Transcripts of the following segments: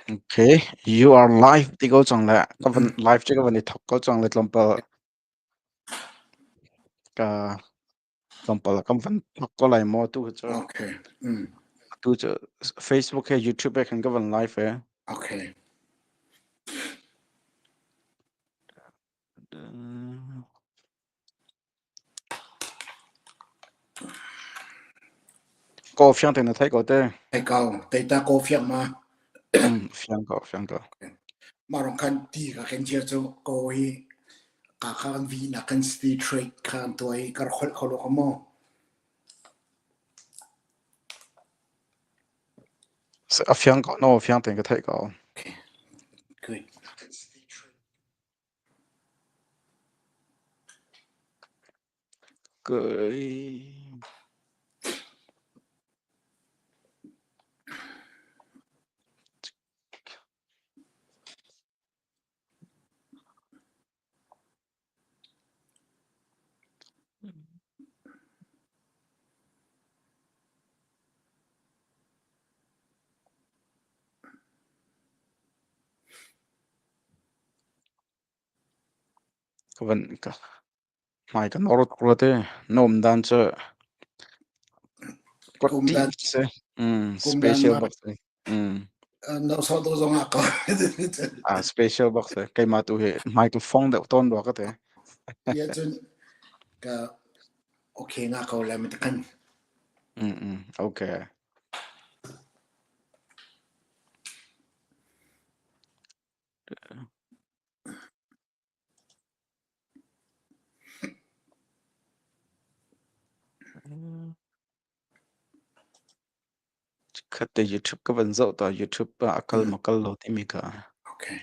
Okay, you are live ti ko cang le ka van live cu ka van i thok ko cang le tlawmpal ka tlawmpal kan van thok ko lai maw tu cu. Okay. Tu cu Facebook he YouTube he khan ka van live e. Okay. Kaw fiang te na theih ko te. Thei ko. Teita kaw fiang ma. Fiang ko, fiang ko. Ma rong khan ti ka ken chia cu ko hi ka kha kan vi na kan city trade kha kan tuai kar khol kho lo mo. A fiang ko no fiang tein ka theih ko. Okay. Good. Ka van ka hmai ka nor tuk rua te. Na um dan cu Ka um dan si. Ka um dan Special ma bak si. No so do zong ah ko. Ah, special bak si. Keimah tu hi hmai ka fong deuh tawn rua ka te. Ya cun ka okay nga ko le mi kan. Okay. Khat te YouTube ka van zoh ta YouTube ah a kal ma kal lo timi kha. Okay.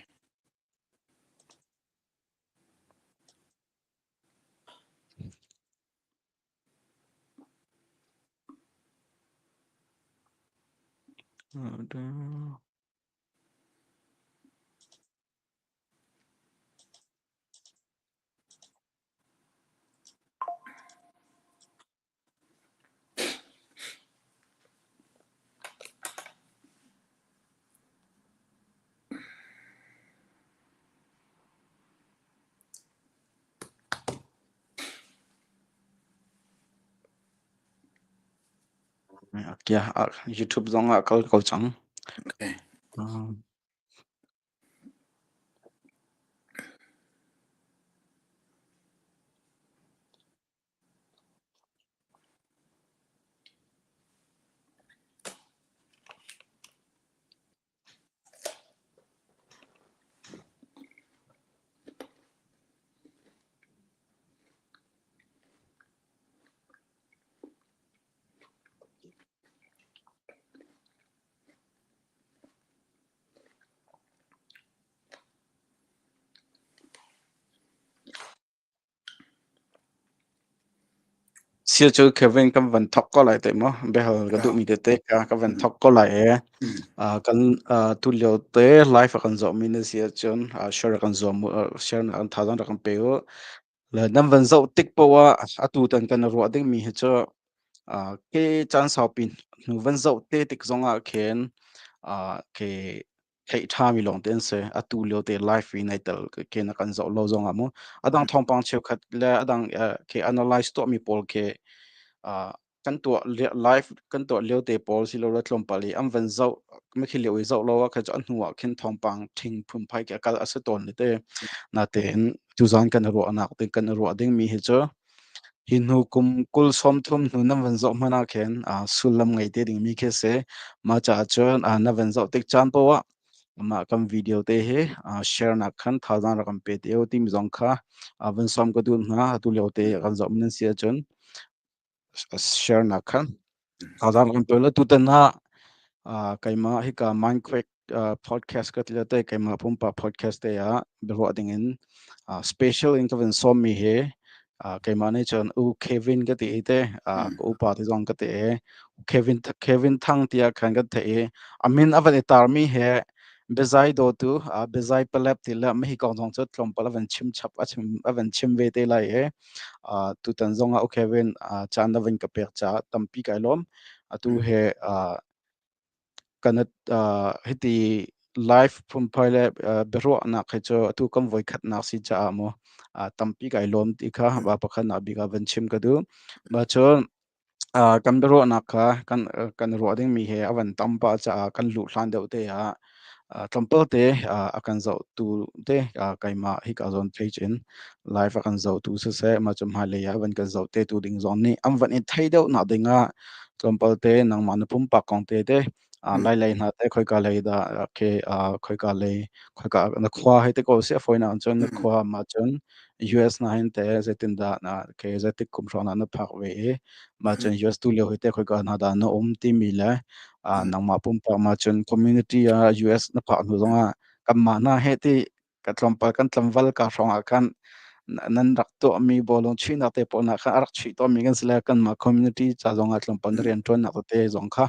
YouTube zong ah kal ko cang. Okay. Sia cu Kevin kan van thok ko lai te maw? Biahal ka duhmi tete ka ka van thok ko lai e. Kan tulio te live kan zohmi na si ahcun share kan zuam share na kan thazang rak kan pe u. Le nan van zoh tik poah atu tan kan ruah dingmi hi cu ke caan saupi hnu van zoh te tik zong ah khin ke theih ṭhami lawngte an si. Atu lio te live in ai tel ke na kan zoh lo zong ah mu. Adang thawngpang cheukhat le adang ke analyze tuahmi pawl ke kan tuah live kan tuah lio te pawl si lo le tlawmpal i an van zoh makhi lio i zoh lo ah kha cu an hnu ah khin thawngpang ṭhing phunphai ke kal a si tawn le te. Natein tuzan kan ruahnak ding kan ruah dingmi hi cu Hi hnu kum 20 30 hnu nan van zoh hmanh ah khin sullam ngei te dingmi khi a si. Mah caah cun na van zoh tik caan paoh ah mah kan video te hi share nak khan thazaang rak kan pe te u timi zong kha van sawm ka duh hna. Atu lio te kan zoh mi nan si ahcun share nak khan thazaang rak kan pe u. Tutan ah keimah hika Mindquake podcast ka ti te keimah pumpak podcast te ah biaruah ding in special in ka van sawm mi hi keimah nih cun U Kevin ka ti te ka upa te zong ka ti i Kevin Kevin Thang tiah khan kan theih i a min a van i tar mi he biazai dawtu biazai palep ti le mihi kong zong cu tlawmpal a van chim chap a chim a van chim ve te lai i tutan zong ah U Kevin caan na van ka pek caah tampi kai lawm atu he kan hiti Live phunphai le biaruahnak hi cu atu kan voikhatnak si caah maw tampi kai lawm ti kha va pakhatnak bik ah van chim ka duh. Mah cun kan biaruahnak kha kan ruah dingmi he a van tam pah caah kan luh hlan deuh te ah tlawmpal te a kan zohtu te keimah hika zawn page in live a kan zohtu siseh mah cu hmailei ah van kan zoh te tu ding zong nih an van i thei deuh nak ding ah tlawmpal te nangmah na pumpak kong te te Lailei hna te khoika lei dah khi khoika lei khoika na khua hei ti ko sih a fawinak cun na khua mah cun US na hin te zeitindah na khi zeitik kum hrawng dah na phak ve i mah cun US tu lio hi te khoika hna dah na um timi le nangmah pumpak mah cun community ah US na phak hnu zongah kanmah hna heh ti ka tlawmpal kan tlangval ka hrawng ah khan nan rak tuahmi bawlung chuihnak te pawl khan a rak chuih tawnmi kan si le kanmah community ca zong ah tlawmpal na rian ṭuannak tete zong kha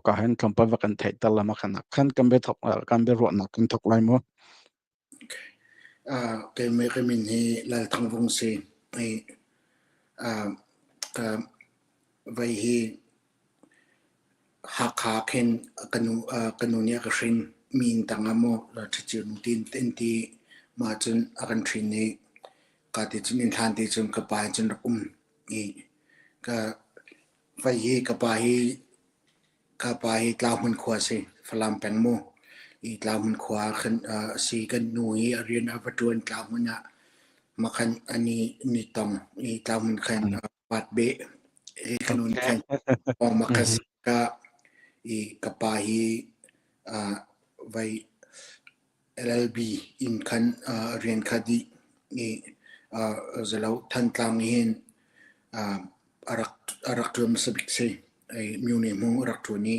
ka hin tlawmpal va kan theihter la ma khan khan kan bia thok kan bia ruahnak kan thok lai mu. Keimah ka min hi Lal Thang Vung si. Ka vai hi Hakha khin ka nu nih a ka hrin. Mi inn tangah maw ṭhitcir nu tiin an ti. Mah cun a kan hrin i ka ti cun inn hlan ti cun ka pa he cun rak um i ka vei hi ka pa hi Tlauhmun khua a si. Falam peng mu. I Tlauhmun khua ah khan a si. Kan nu hi a rian a va ṭuan Tlauhmun ah mah khan an i tong i Tlauhmun khan Pat beh i ka nun khan ka i ka pa hi vai LLB in khan rian kha dih i zalo Thantlang hin a rak ṭuan hmasa bik si. Myone hmu a rak ṭuan i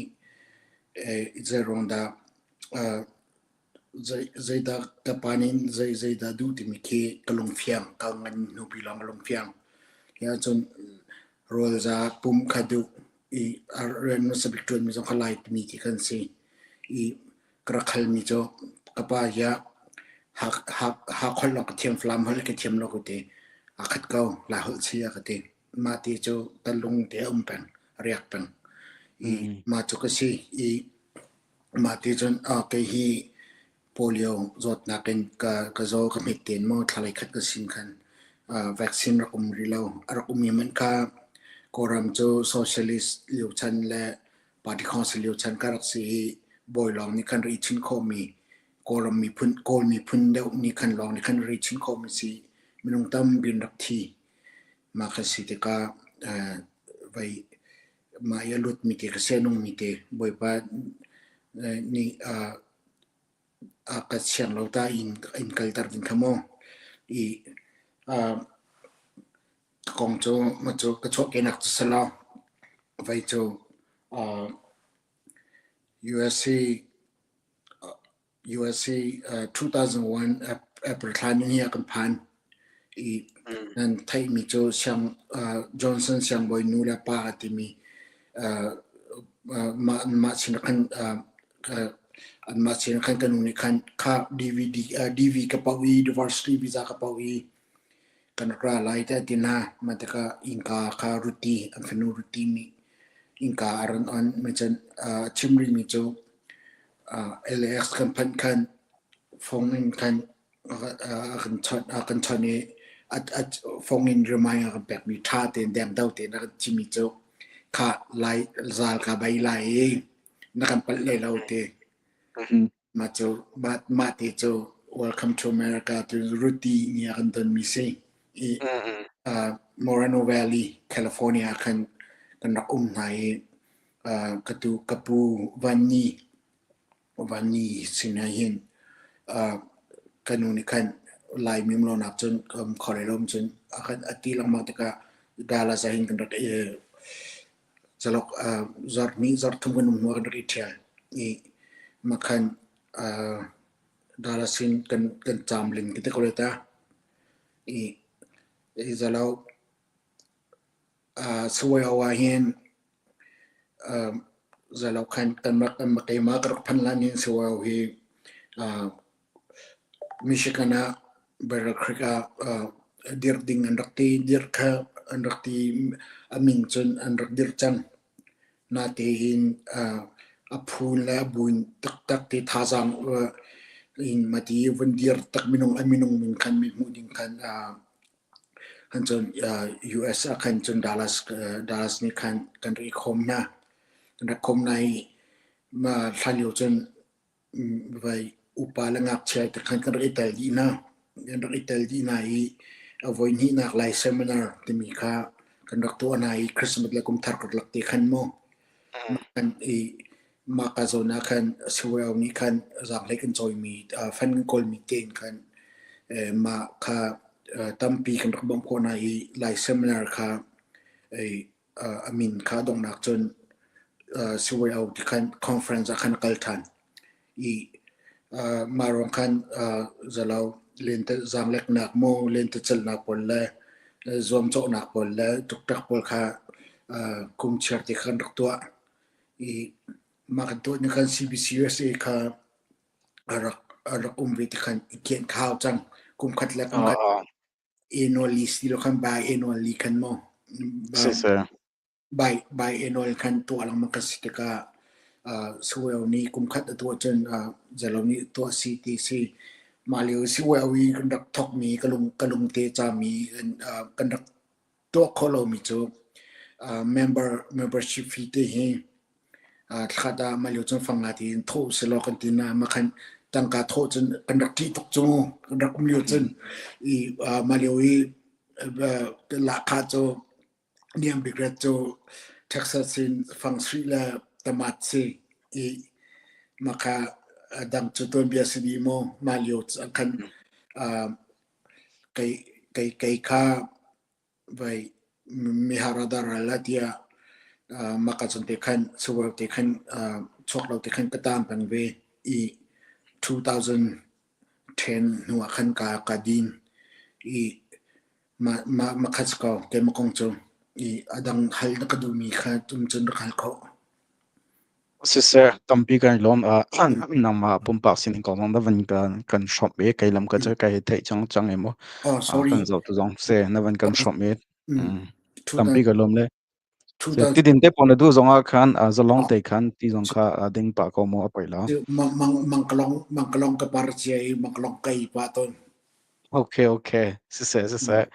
zeiruang dah Zeidah ka pa nih zeidah duh timi khi ka lungfiang, ka ngan hnupi lawng ka lungfiang. Ahcun rawlza pum kha duh i a rian hmasa bik ṭuanmi zong kha Lai timi khi kan si. I ka rak halmi cu ka pa hi Hakha holh lawng ka thiam, Falam holh ka thiam lo ka ti. Aa khat ko, Lai holh si a ka ti. Mah ti cu ka lung te a um peng, a riak peng. I mah cu ka si. I Mah ti cun kei hi polio zawtnak in ka zaw ka hmet tein maw thla khat ka sin khan vaccine rak um rih lo. A rak um mi hmanh kha Kawlram cu socialist lio chan le party council lio chan ka rak si i bawi lawng nih khan ri chin khawhmi Kawlram miphun Kawl miphun deuh nih khan lawng nih khan ri chin khawhmi si minung tampi in rak thi. Mah kha si tikah vei Mah i a lutmi te ka senungmi te Bawipa nih a ka siang lo ta in in kalter ding kha maw. I ka kong cu ma cu ka chuahkehnak cu si lo. Vei cu USA USA 2001 April thla ni ah kan phan i nan theihmi cu Siang Johnson Siangbawi nu le pa a timi mah mah sin khan anmah sin khan ka nu nih khan kha DVD DV ka pauh i diversity visa ka pauh i kan rak ra lai tiah a ti hna. Mah tikah innka kha Ruti an fanu Ruti nih innka a ran on. Mah a chim rihmi cu LAX kan phanh khan phone in khan a kan chawnh a kan chawnh i phone in remind a kan pekmi ṭha tein dengdo tein a kan chimmi cu kha lai zal ka bei lai i na kan palh lai lo ti. Mah cu mah te cu Welcome to America tu Ruti nih a kan tonmi si. I Moreno Valley, California khan kan rak um hna i Ka tu ka pu Vanni Vanni sinah hin ka nu nih khan Laimi um lonak cun ka um kho lai lo cun a kan a ti lengmang tikah Dallas ah hin kan rak i zalok zarh hnih zarh thum kan um hnu ah kan rak i ṭhial i mah khan Dallas hin kan kan caam ling ti te ko lai ta i i zalo Sawayaw ah hin Zalo khan kan rak keimah ka rak phan lan hin Sawayaw hi Michigan ah Battle Creek ah dirh ding an rak ti. Dirh kha an rak ti. A min cun an rak dirh cang. Natein. A phun le a buin taktak te thazaang in mati vun dir tak minung a minung min khan mi hmuh ding khan han cun US ah khan cun Dallas Dallas nih khan kan ri khom na kan rak khom na i ma thla lio cun vai upa le ngakchia te khan kan rak i tel dih hna. Kan rak i tel dih hna i a voi hnihnak lai seminar timi kha kan rak tuah hna i Christmas le kum thar karlak te khan mu. Kan i mah ka zawn ah khan Siweo nih khan zaanghlei kan cawimi fan kan kawlmi tein khan mah kha tampi kan rak bawmh khawh hna i lai seminar kha a min kha donghnak cun Siweo ti khan conference ah khan a kal ṭhan i mah ruang khan zalo lente zaangleknak mu lentecelhnak pawl le zuamcawhnak pawl le ṭukṭak pawl kha kum chiar te khan rak tuah i mah kan tuah ni khan CBC USA kha a rak a rak um ve ti khan i kian khau cang kum khat le kum khat annually si lo khan bi annually khan mu Siseh. Bi annual khan tuah lengmang kan si tikah Suweo nih kum khat a tuah cun zalo nih tuah si ti si. Mah lio Suweo i kan rak thawkmi ka lung te cami kan rak tuah khawh lomi cu membership fee te hi thlakhat ah mah lio cun fang nga tiin thawh usih law kan ti na mah khan tangka thawh cun kan rak ṭih tuk cu kan rak um lio cun i mah lio i lahkhah cu niam bik ret cu Texas in fang sui le tamat si i mah kha dang cu tuanbia si dih mu mah lio khan kei kha vai miharadar la tiah maka cun te khan suwar te khan chuak lo te khan ka tang peng ve i 2010 hnu ah khan ka ka din i ma ma ma khat ko ke ma kong cu i adang hal na ka duhmi kha tum cun rak hal kho. Siseh, tampi kan i lawm. Nangmah pumpak sining kong zong na van kan hrawmh i kei lam ka cu kai theih cang cang i mu. Oh, sorry. Kan zoh tu zong si na van kan hrawmh i. Tampi ka lawm le. Tidin te pawl na duh zong ah khan zalong te khan ti zong kha ding pah ko mu a poi lo. Mangkalong mangkalong ka par cia i mangkalong kai pa ton. Okay, okay. Siseh, siseh.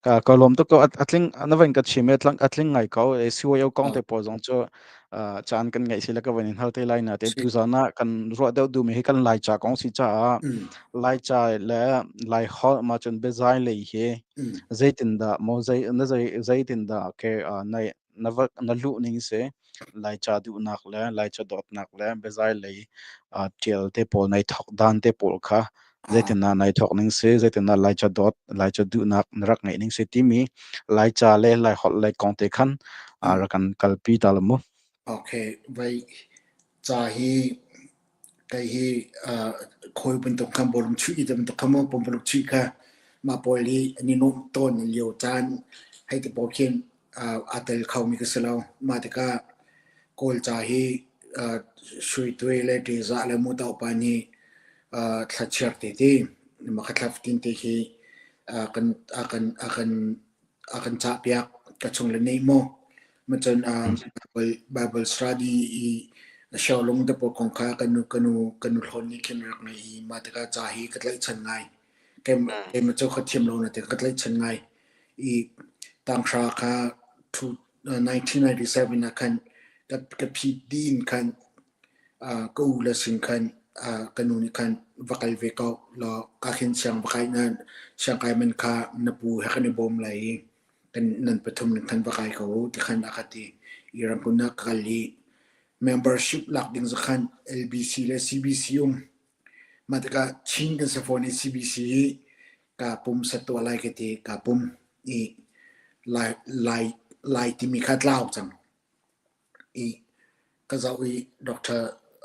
Ka lawm tuk ko. A tling na van ka chim i a tling ngai ko. CYO kong te pawl zong cu caan kan ngeih si le ka van in hal te lai na te tuzan ah kan ruah deuh duhmi hi kan Laica kong si caah Laica le Lai holh ma cun biazai lei hi zeitindah maw zei na zei zeitindah ke na na va na luh ning si Laica duhnak le Laica dawtnak le biazai lei ṭial te pawl nai thawk dan te pawl kha zeitindah nai thawk ning si zeitindah Laica dawt Laica duhnak na rak ngeih ning si timi Laica le Laiholh lei kong te khan rak kan kalpi ta la mu. Okay, vai ca hi Kei hi khawi bantuk khan bawlung chuih ti bantuk kha maw pumpuluk chuih kha mah pawl hi an i nuamh tawn lio caan hei ti pawl khin aa tel khomi ka si lo. Mah tikah Kawlca hi Suitui le Ṭizah le Mutaupa nih thlachiar tete mah kha thla fatin te khi a kan a kan a kan a kan cahpiak ka chung le nei maw macun Bible Bible study i Xiaolong te pawl kong kha kan nu kan nu kan nu hlawn nih khin rak ngei i mah tikah ca hi ka tlaihchan ngai keimah cu ka thiam lo na ti ka tlaihchan ngai i tanghra kha 1997 ah khan ka phit dih in khan ka u le sin khan ka nu nih khan va kal ve ko law ka khin siang va kai nan siang kai man kha na pu he kan i bawm lai i kan nan pathum ning khan va kai ko u ti khan a ka ti i Rangoon ah ka kal i membership lak ding zakhan LBC le CBC um mah tikah Chin kan si fawn i CBC hi ka pum sat tuah lai ka ti ka pum i lai lai lai timi kha tlau cang i ka zoh i doctor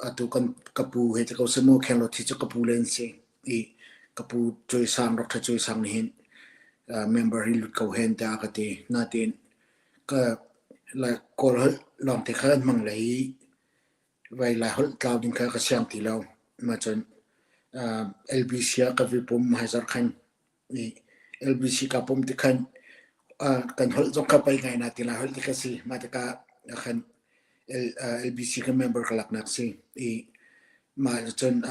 atu kan ka pu he ti ko seh mu Khenglawt hi cu ka pu le an si i ka pu Cuai Sang Doctor Cuai Sang nih hin member hi lut ko hen tiah a ka ti. Nain ka lai Kawl holh lawngte kha an hmang lei i vai Lai holh tlau ding kha ka siang ti lo. Mah cun LBC ah ka vi pum hmaizarh khan i LBC ka pum ti khan kan holh zong kha pei ngai na ti lai holh ti ka si. Mah tikah khan LBC ka member ka laknak si. I mah cun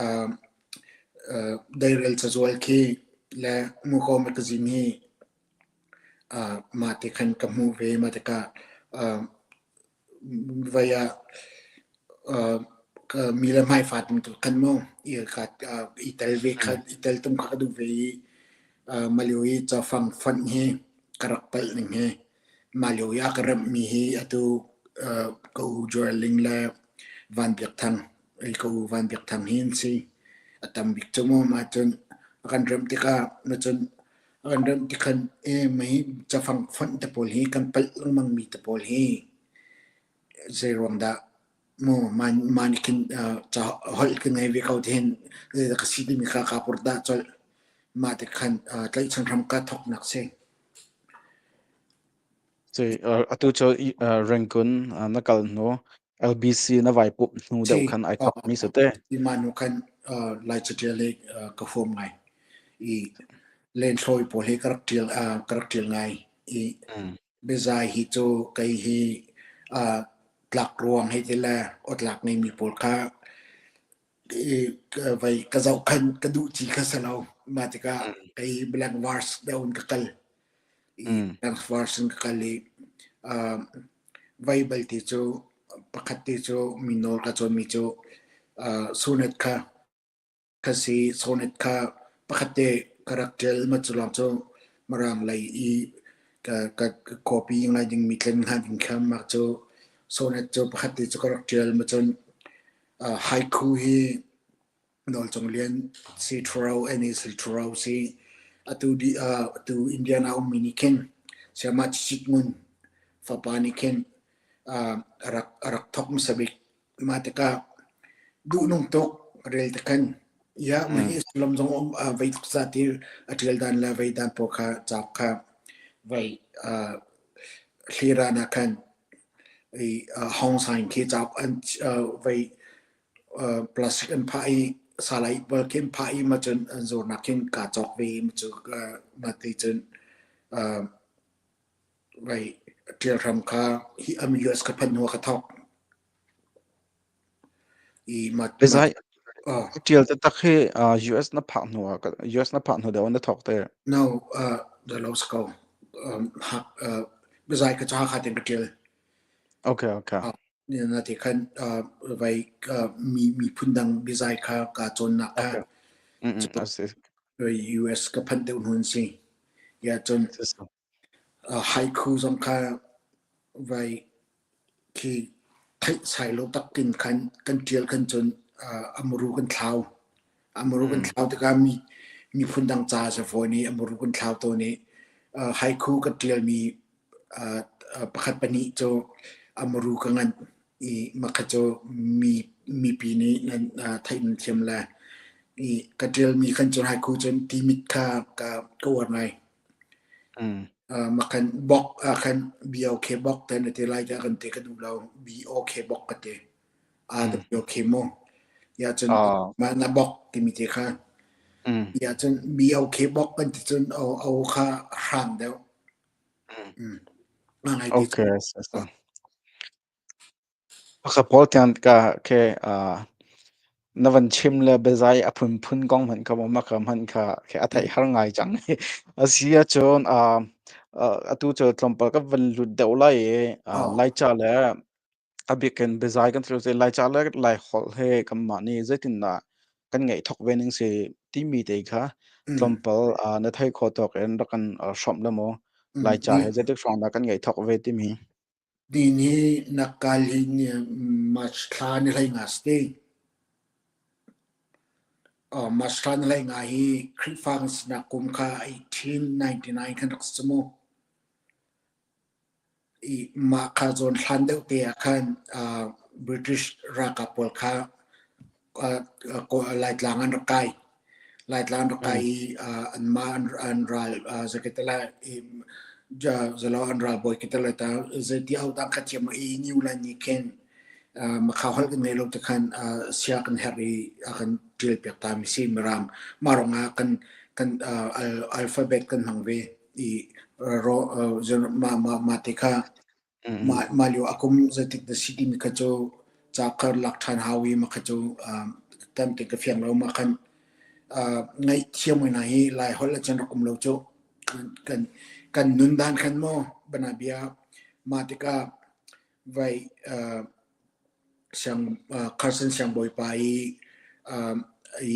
deirel cazual khi le Muko magazine hi mah ti khan ka hmuh ve. Mah tikah vai ah mi le hmaifa bantuk khan mu i tel ve kha i tel tum kha ka duh ve i mah lio i cafang fonh hi ka rak palh ning hi mah lio i a ka remhmi hi atu ka u Joel Ling le Van Biak Thang ka u Van Biak Thang hi an si. A tam bik cu mu mah cun a kan remh tikah na cun a kan remh tikhan e mei cafang fonh te pawl hi kan palh lengmang mi te pawl hi zei ruang dah mu ma nih khin ca holh ka ngei ve ko ti hin zeidah ka si timi kha kaa purh dah colh. Mah ti khan tlaihchan hram kaa thawknak si. Atu cu Rangoon na kal hnu LBC na vai pup hnu deuh khan ai thawk mi si te. Mah hnu khan Lai catial hi ka huam ngai. I lenhloi pawl hi ka rak tial ka rak tial ngai. I biazai hi cu kei hi tlak ruang hei ti le awtlak ngeimi pawl kha vai ka zohkhan ka duh ci kha si lo. Mah tikah kei blank verse deuh in ka kal. I blank verse in ka kal i vai balte cu pakhat te cu mi nawl ka cawnmi cu sonnet kha ka si. Sonnet kha pakhat te ka rak ṭial. Mah cu lawng cu Mirang lei i ka ka copy ngai dingmi tlen hnga ding kha mah cu sonnet cu pakhat te cu ka rak ṭial. Ma cun haiku hi Nawlcung Lian si ṭhuro, NAC ṭhuro si. Atu di atu Indiana ummi nih khin Sayama Cicit Ngun fapa nih khin a rak thawk hmasa bik. Mah tikah duhnung tuk rel tikhan ya mah hi sullam zong um vei tuk za ti a ṭial dan le vei dan pawl kha cauk kha vei hliran ah khan i hong sign khi cauk an vei plastic an phah i salai bal khi an phah i ma cun an zawrnak khin kaa cawk ve i ma cu ma ti cun vai ṭial hram kha hi am US ka phanh hnu ah ka thawk. I ma ma Biazai oh ṭial taktak hi US na phak hnu ah US na phak hnu deuh na thawk te. No, the lo ko. Hak biazai ka cha kha tin ka ṭial. Okay, okay. Na ti khan vai mi miphun dang biazai kha ka cawnnak kha Okay. Mm, asi. US ka phanh deuh hnu an si. Ya cun haiku zong kha vai khi theih sai lo takin khan kan ṭial khan cun a muru kan thlau. A muru kan thlau tikah mi miphun dang ca a si fawn i a muru kan thlau tawn i haiku ka ṭialmi pakhat pahnih cu a muru ka nganh i makha cu mi mipi nih nan theih nan thiam le i ka ṭialmi khan cun haiku cun timit kha ka ka uar ngai. Makhan bok ah khan BOK bok te na ti lai tiah kan ti ka duh lo. BOK bok ka ti. A BOK mu. Ya cun mah na bok timi te kha. Ya cun BOK bok kan ti cun o o kha hrang deuh. Ngai ti. Okay, so. Pakhat pawl tiang ka ke na van chim le biazai a phunphun kong hmanh kha maw maka hmanh kha khi a theih har ngai cang. A si ahcun atu cu tlawmpal ka van lut deuh lai i Laica le a bikin biazai kan thil Laica le Laiholh he kanmah nih zeitindah kan ngeih thok ve ning si timi te kha tlawmpal na theih khawh tawk in rak kan hrawmh le maw Laica he zeitik hrawng dah kan ngeih thok ve timi. Ni hi na kal hi March thla ni hlei nga si te. March thla ni hlei nga hi Khrihfa kan sinak kum kha 1899 khan rak si mu. I mah kha zawn hlan deuh te ah khan British ralkap pawl kha Laitlang an rak kai. Laitlang an rak kai i anmah an ral zeikatala zalo an ralbawi katala ta zeiti hodah kha thiam i New Line nih khin makha holh kan ngei lo te khan sia kan herh i a kan ṭial piak ta mi si Mirang mah ruangah kan kan alphabet kan hmang ve i mah mah te kha. Mah mah lio a kum zeitik dah si timi kha cu ca kha lak ṭhan hau i mah kha cu tampi ka fiang lo. Mah khan ngaihthiam hna hi Laiholh ah cun rak um lo cu. Kan kan nun dan khan maw banabia mah tikah vai siang Carson siangbawipa i i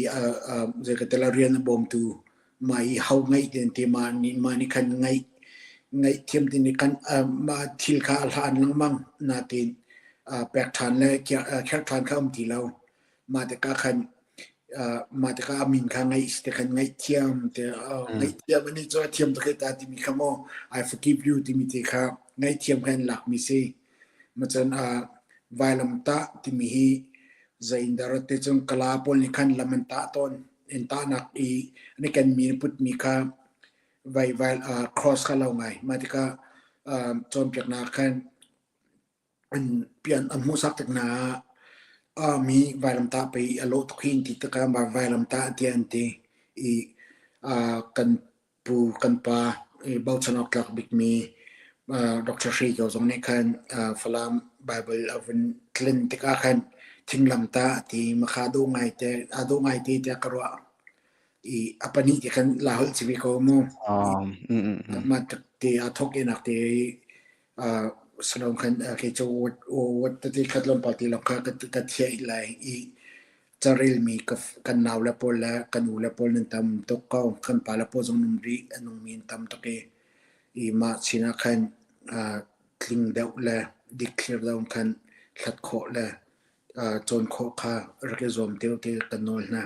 zei ka tel rian a bawmtu mah i ho ngeih ti an ti mah nih mah nih khan ngaih ngaihthiam ti nih khan mah thil kha a hlan lengmang nain pek ṭhan le kherh ṭhan kha um ti lo. Mah tikah khan mah tikah a min kha ngaih te khan ngaihthiam te ngaihthiam ani cu a thiam tuk ta timi kha maw I forgive you timi te kha ngaihthiam kha an lakmi si. Macun vailamtah timi hi zei-in-dah te cun Kala pawl nih khan lam an tah tawn. An tahnak i an i kenmi an putmi kha vai vai cross kha lo ngai. Mah tikah cawnpiaknak khan an pian an hmuhsak tik hna ah mi vailamtah pei a lawh tuk hi an ti tikah vailamtah tiah an ti i kan Pu kan pa i bochan awk tlak bikmi Dr. Hre Kio zong nih khan Falam Bible a vun tlin tikah khan thinglamtah a ti makha dawh ngai te aa dawh ngai te tiah ka ruah. I a pahnih te khan la holh ci ve ko mu. Mah te aa thawk inak te salom khan kei cu wat tete khat lawmpal ti lawng kha ka thiah lai i carelmi kan naule pawl le kan ule pawl nan tam tuk ko. Kan pale pawl zong nan rih a nungmi an tam tuk i i mah chin ah khan tling deuh le dikthlir deuh khan hlat khawh le cawn khawh kha rak i zuam te te kan nawl hna.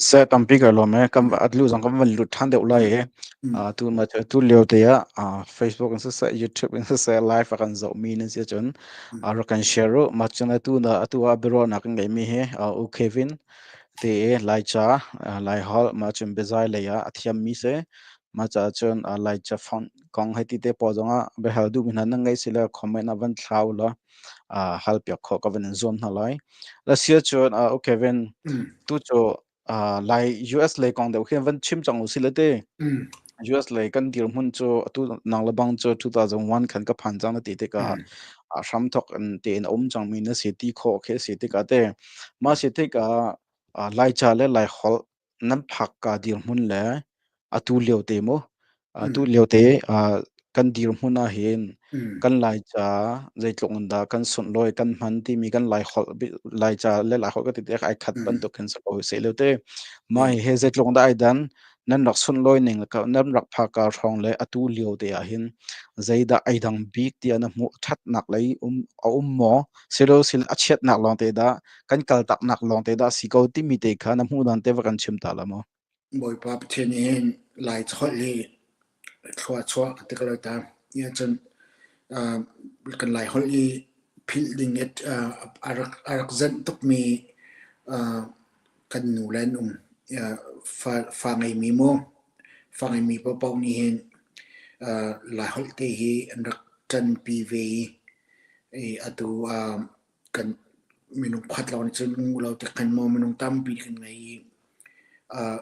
Seh tampi ka lawm ee. Kan at lu zong kan van lut ṭhan deuh lai i tu ma tu lio te ah Facebook in siseh YouTube in siseh live a kan zohmi nan si ahcun rak kan share u. Mah cun atu na atu ah biaruahnak kan ngeihmi hi U Kevin te i Laica Laiholh mah cun biazai lei ah a thiammi si. Mah caah cun Laica font kong hei ti te pawl zongah biahal duhmi hna nan ngeih si le comment ah van thla u law hal piak khawh ka van in zuam hna lai. La si ahcun U Kevin tu cu Lai US lei kong deuh khin van chim cang u si le te. US lei kan dirhmun cu atu nang le bang cu 2001 khan ka phan cang na ti tikah hram thok in tein a um cangmi na si ti khawh khi si tikah te. Mah si tikah Laica le Laiholh nan phak ka dirhmun le atu lio te mu atu lio te kan dirhmun ah hin kan Laica zeitluk in dah kan sunlawi kan hman timi kan Laiholh Laica le Laiholh ka ti tik ai khat bantuk khin si ko seh lio te. Mah hihi zeitluk in dah ai dan nan rak sunlawi ning le nan rak phak ka hrawng le atu lio te ah hin zeidah ai dang bik tiah na hmuh ṭhatnak lei um a um maw silo sil a chiatnak lawng te dah kan kaltaknak lawng te dah si ko timi te kha na hmuh dan te va kan chim ta la maw? Bawipa Pathian nih hin Lai holh hi thlua chuah a ti ko lai ta. Nia cun kan Lai holh hi philh ding a rak zenh tukmi kan nu le an um. Fa, fa ngeimi maw, fa ngeimi paohpaoh nih hin Lai holh te hi an rak ṭanpi ve i atu kan minung pakhat lawng nih cun ngu lo tik khan maw minung tampi kan ngei i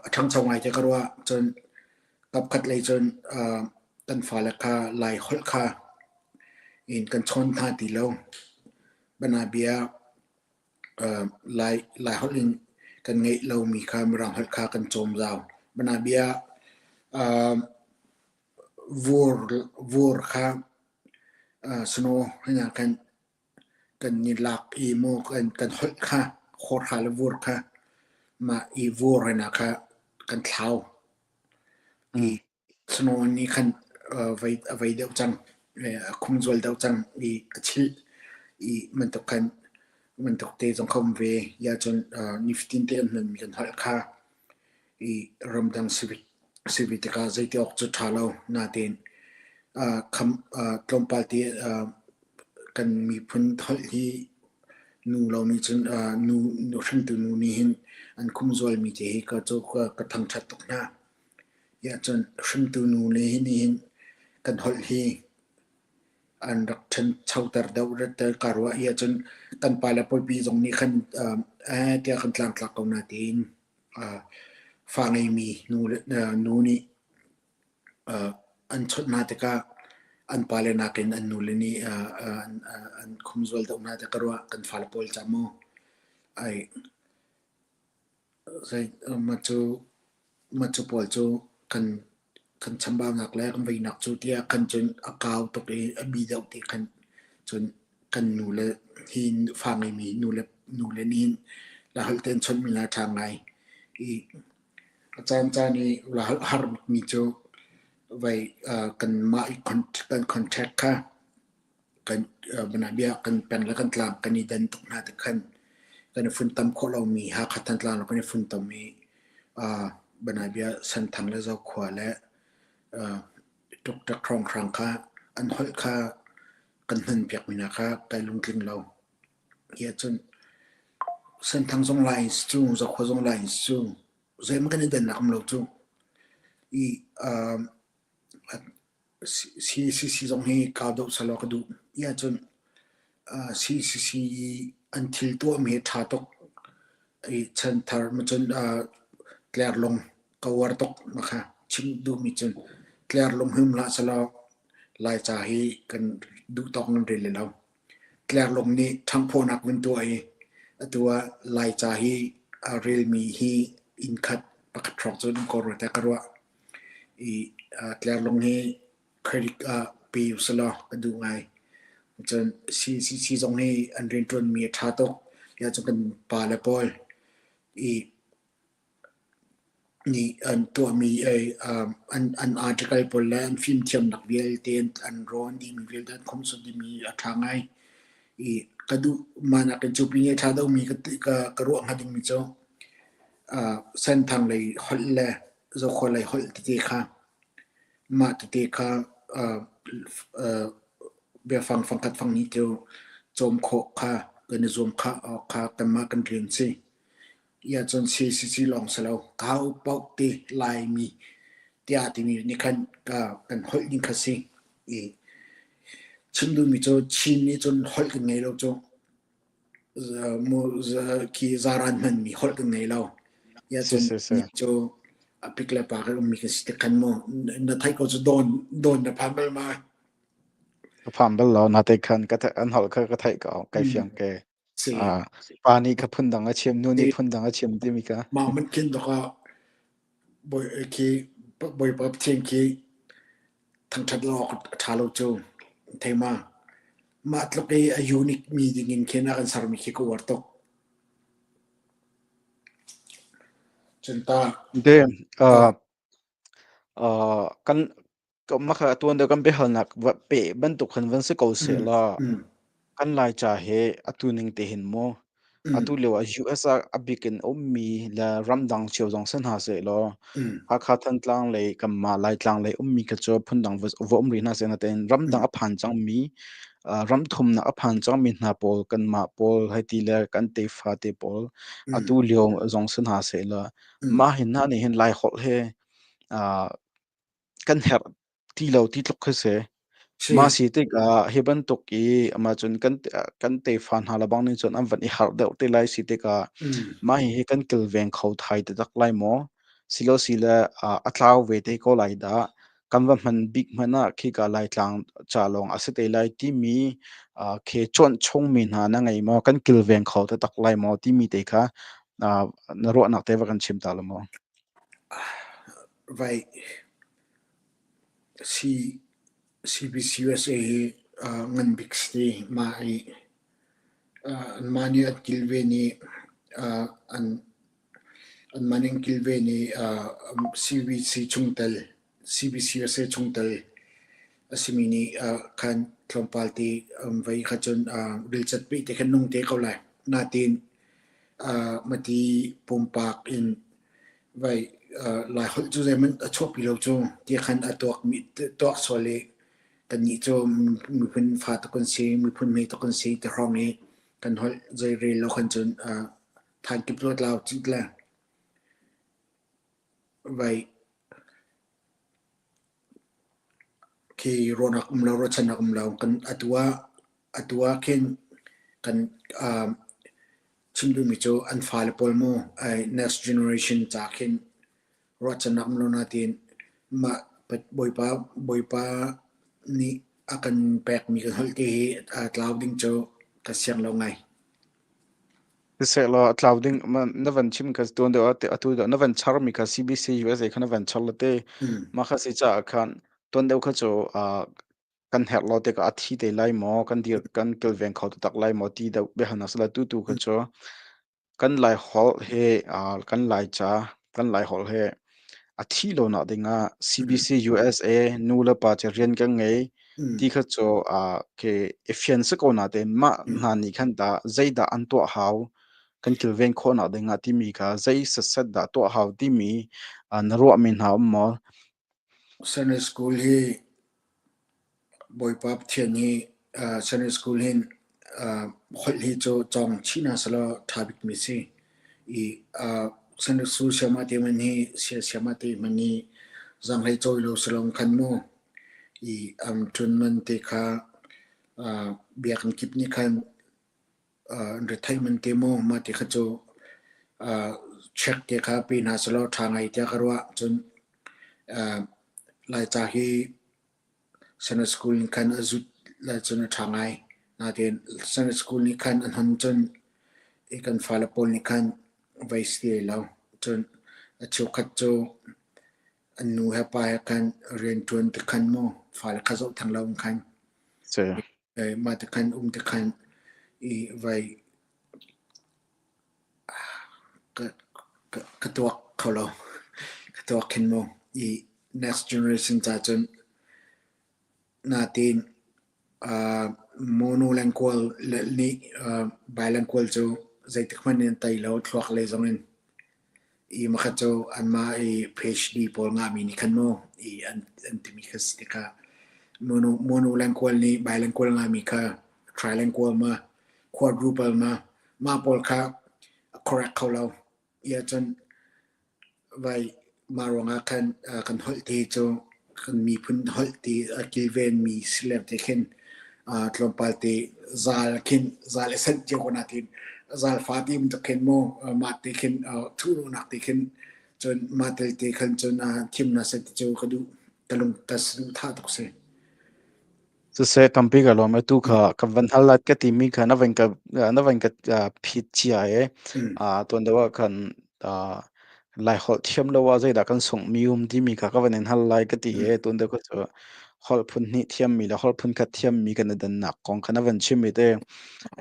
a ṭhangcho ngai te ka ruah. Cun kapkhat lei cun kan fale kha Lai holh kha in kan chawn hna ti lo. Banabia Lai Lai holh in kan ngeih lomi kha Mirang holh kha kan cawm zau. Banabia vur vur kha snow hna khan kan i lak i maw kan holh kha hawrha le vur kha mah i vur hna kha kan thlau i snow nih khan a vei deuh cang a khumzual deuh cang i a chilh i bantuk khan bantuk te zong kha um ve ya cun nifatin te kan hmanmi kan holh kha i ramdang si ve tikah zeiti awk cu ṭha lo. Natein kham tlawmpal te kan miphun holh hi nu lo nih cun nu nu hringtu nu nih hin an khumzualmi te hi ka cu ka thangṭhat tuk hna. Tiah cun hringtu nu le hi nih hin kan holh hi an rak ṭhanchoter deuh ka ruah i ahcun kan pale pawipi zong nih khan eh tiah kan tlangtlak ko na tiin fa ngeimi nu nih an chawnh hna tikah. An pale nakin an nule nih an khumzual deuh hna tiah ka ruah. Kan fale pawl ca mu. Ai zei mah cu mah cu pawl cu kan kan chambaunak le kan veinak cu tiah khan cun a kau tuk i a bi deuh ti khan cun kan nule hi fa ngeimi nule nule nih hin Laiholh te an chawnhmi hna a ṭha ngai. I a caancaan i Laiholh har bikmi cu vei kanmah i kan contact kha kan bia kan peng le kan tlang kan i dan tuk hna tik khan kan i funtom khawh lomi Hakha Thantlang kan i funtom i bia Senthang le Zokhua le Tuktak hrawnghrang kha an holh kha kan hman piakmi hna kha kai lungtling lo. Hi ahcun Senthang zong lai in si cu, Zokhua zong lai in si cu, zeihmanh kan i dannak um lo cu. I CCC zong hi kau deuh sehlaw ka duh. Hi ahcun CCC i an thil tuahmi hi ṭha tuk. I chanthar macun tlerlung ka uar tuk na kha chim duhmi cun tlerlung hi um hlah sehlaw Laica hi kan duh tawk nan rel lo. Tlerlung nih ṭhanghphawhnak vun tuah i atu ah Laica hi a relmi hi inn khat pakhat hrawng cu an um ko rua tiah ka ruah. I tlerlung hi credit ah pe usalaw ka duh ngai. Cun CCC zong hi an rianṭuanmi a ṭha tuk. Tiah cun kan pale pawl i nih an tuahmi an article pawl le an fimthiamnak vialte an rawn dihmi vialte an khomhsuat dihmi a ṭha ngai. I ka duh mah nakin cu pin i a ṭha deuhmi ka ruah hnga dingmi cu Senthang lei holh le Zokhua lei holh tete kha mah tete kha biafang fangkhat fanghnih cu cawm khawh kha kan i zuam khah awk kha kanmah kan rian si. Ia cun CCC lawng si lo kau paoh te Laimi tiah timi nih khan kan holh ding kha si. I chim duhmi cu Chin nih cun holh kan ngei lo cu. Khi zaran hmanmi holh kan ngei lo. Ia cun ni cu a pik le pa kan ummi kan si tik khan mu na theih ko cu dawn dawn na phan bal ma? Ka phan bal lo na te khan ka an holh kha ka theih ko kai fiang ke. Si. Pa nih kha phundang a chim, nu nih phundang a chim timi kha. Mah man khin dok ah bawi khi Bawipa Pathian khi thangṭhat lo awk a ṭha lo cu. Thei ma? Mah tluk i a unique mi ding in khin a kan sermi khi ka uar tuk. Cun ta. De, kan mah kha tuan deuh kan biahalnak va peh bantuk khan van si ko sehla kan Laica he atu ning te hin mu atu lio ah US ah a bik in ummi le ramdang cio zong si hna sehlaw Hakha Thantlang lei kanmah Laitlang lei ummi kha cu phundang va va um rih hna seh natein ramdang a phan cangmi ram thumnak a phan cangmi hna pawl kanmah pawl hei ti le kan tefa te pawl atu lio zong si hna sehla mah hi hna nih hin Laiholh he kan herh ti lo ti tluk khi si. Mah si tikah hi bantuk i amah cun kan kan tefa hna lebang nih cun an van i harh deuh te lai si tikah mah hihi kan kilveng kho thai taktak lai maw? Silosile a tlau ve te ko lai dah. Kan va hman bik hmanh ah khika Laitlang ca lawng a si te lai timi khi cuanh chungmi hna na ngei maw? Kan kilveng kho taktak lai maw timi te kha na ruahnak te va kan chim ta law maw? Vai CBCUSA hi ngan bik si mah i anmah nih an kilven i anmah nih an kilven i CBC chungtel CBCUSA chungtel a simi nih khan tlawmpal te vei kha cun rilcat peh te khan nung te ko lai. Natin mati pumpak in vai Laiholh cu zeihmanh a chuahpi lo cu ti khan a tuakmi tuak sual i kannih cu miphun fa tuk kan si, miphun hme tuk kan si ti hrawng i kan holh zei rel lo khan cun than kip ruat lau cit le vai khi ruahnak um lo ruahchannak um lo kan atu ah atu ah khin kan chim duhmi cu an fale pawl mu next generation ca khin ruahchannak um lo nain mah Bawipa Bawipa nih. A kan pekmi kan holh te hi aa tlau ding cu ka siang lo ngai. Siseh law a tlau ding na van chim kha tuan deuh ah atu na van charmi kha CBC USA kha na van char la te mah kha si caah khan tuan deuh kha cu kan herh lo tikah a thi te lai maw kan dir kan kilveng kho taktak lai maw ti deuh biahalnak si la tu tu kha cu kan Lai holh he kan Laica kan Lai holh he a thih lo nak ding ah CBC USA nu le pa cu rian kan ngei ti kha cu ke i fian si ko natein mah hna nih khan dah zeidah an tuah hau kan kilven khawh nak ding ah timi kha zei setset dah tuah hau timi na ruahmi hna um maw? Sunday school hi Bawipa Pathian hi Sunday school hin holh hi cu cawng chih hna sehlaw ṭha bikmi si. I Sunday school sayama te man hi sayama te man hi zaanghlei cawi lo salong khan mu i am ṭun man te kha biakinn kip nih khan retheih man te mu mah ti kha cu check te kha pe hna selaw ṭha ngai tiah ka ruah. Cun Laica hi Sunday school nih khan a zut lai cun a ṭha ngai. Nain Sunday school nih khan a hnon cun i kan fale pawl nih khan vei si ti lo. Cun a cheukhat cu an nu he pa he khan rianṭuan ti khan mu fale kha zoh theng lo in khan mah ti khan um ti khan i vai ka tuak kho lo. Ka tuak khin mu. I next generation ca cun natin monolingual nih bilingual cu zeitik hmanh in an tei lo thluak lei zong in. I makhat cu anmah i PhD pawl ngahmi nih khan mu i an timi kha si tikah monolingual nih bilingual ngahmi kha trilingual ma quadruple ma mah pawl kha a correct kho lo. I ahcun vai mah ruangah khan kan holh te cu kan miphun holh te a kilvenmi si leng te khin tlawmpal te zal khin zal i sanh cio ko natin zal fa ti um tuk khin mu mah te khin thuhnak te khin cun mah tel te khan cun thim na seh ti cu ka duh ka lung ka saduhthah tuk si. Siseh tampi ka lawm. Atu kha ka van hal lat ka timi kha na van ka na van ka phit cia e. Tuan deuh ah khan Lai holh thiam lo ah zeidah kan sunghmi um timi kha ka van in hal lai ka ti e. Tuan deuh kha cu holh phun hnih thiammi le holh phun khat thiammi kan i dannak kong kha na van chim i te.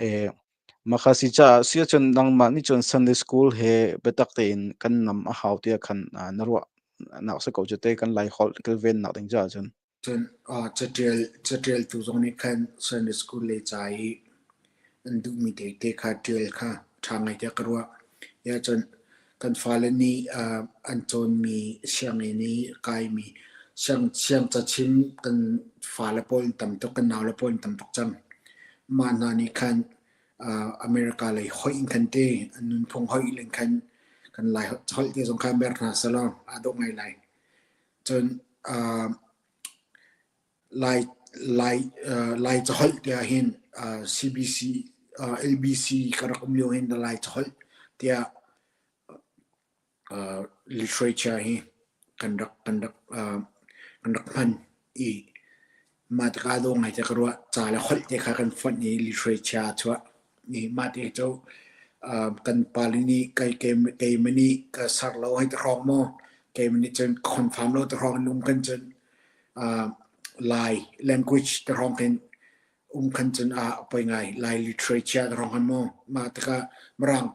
E, mah kha si caah si ahcun nangmah nih cun Sunday school he biatak tein kan nam a hau tiah khan na ruah nak si ko cu te kan Lai holh kilvennak ding caah cun. Cun caṭial caṭialtu zong nih khan Sunday school lei ca i an duhmi tete kha ṭial kha ṭha ngai tiah ka ruah. Ya cun kan fale nih an cawnmi sianginn i kaimi siang siangcachim kan fale pawl an tam tuk, kan naule pawl an tam tuk cang. Mah hna nih khan America lei hoih in khan te an nunphung hoih in khan kan Lai holh te zong kha mer hna selaw aa dawh ngai lai. Cun Lai Lai Lai caholh tiah hin CBC LBC ka rak um lio hin Lai caholh tiah literature hi kan rak kan rak kan rak hman i mah tikah dawh ngai te ka ruah. Ca le holh te kha kan fonh i literature a chuah. I mah te cu kan pale nih keimah nih ka ser lo hei ti hrawng maw keimah nih cun confirm lo ti hrawng in um khan cun Lai language ti hrawng khin um khan cun a poi ngai. Lai literature ti hrawng khan maw mah tikah Mirang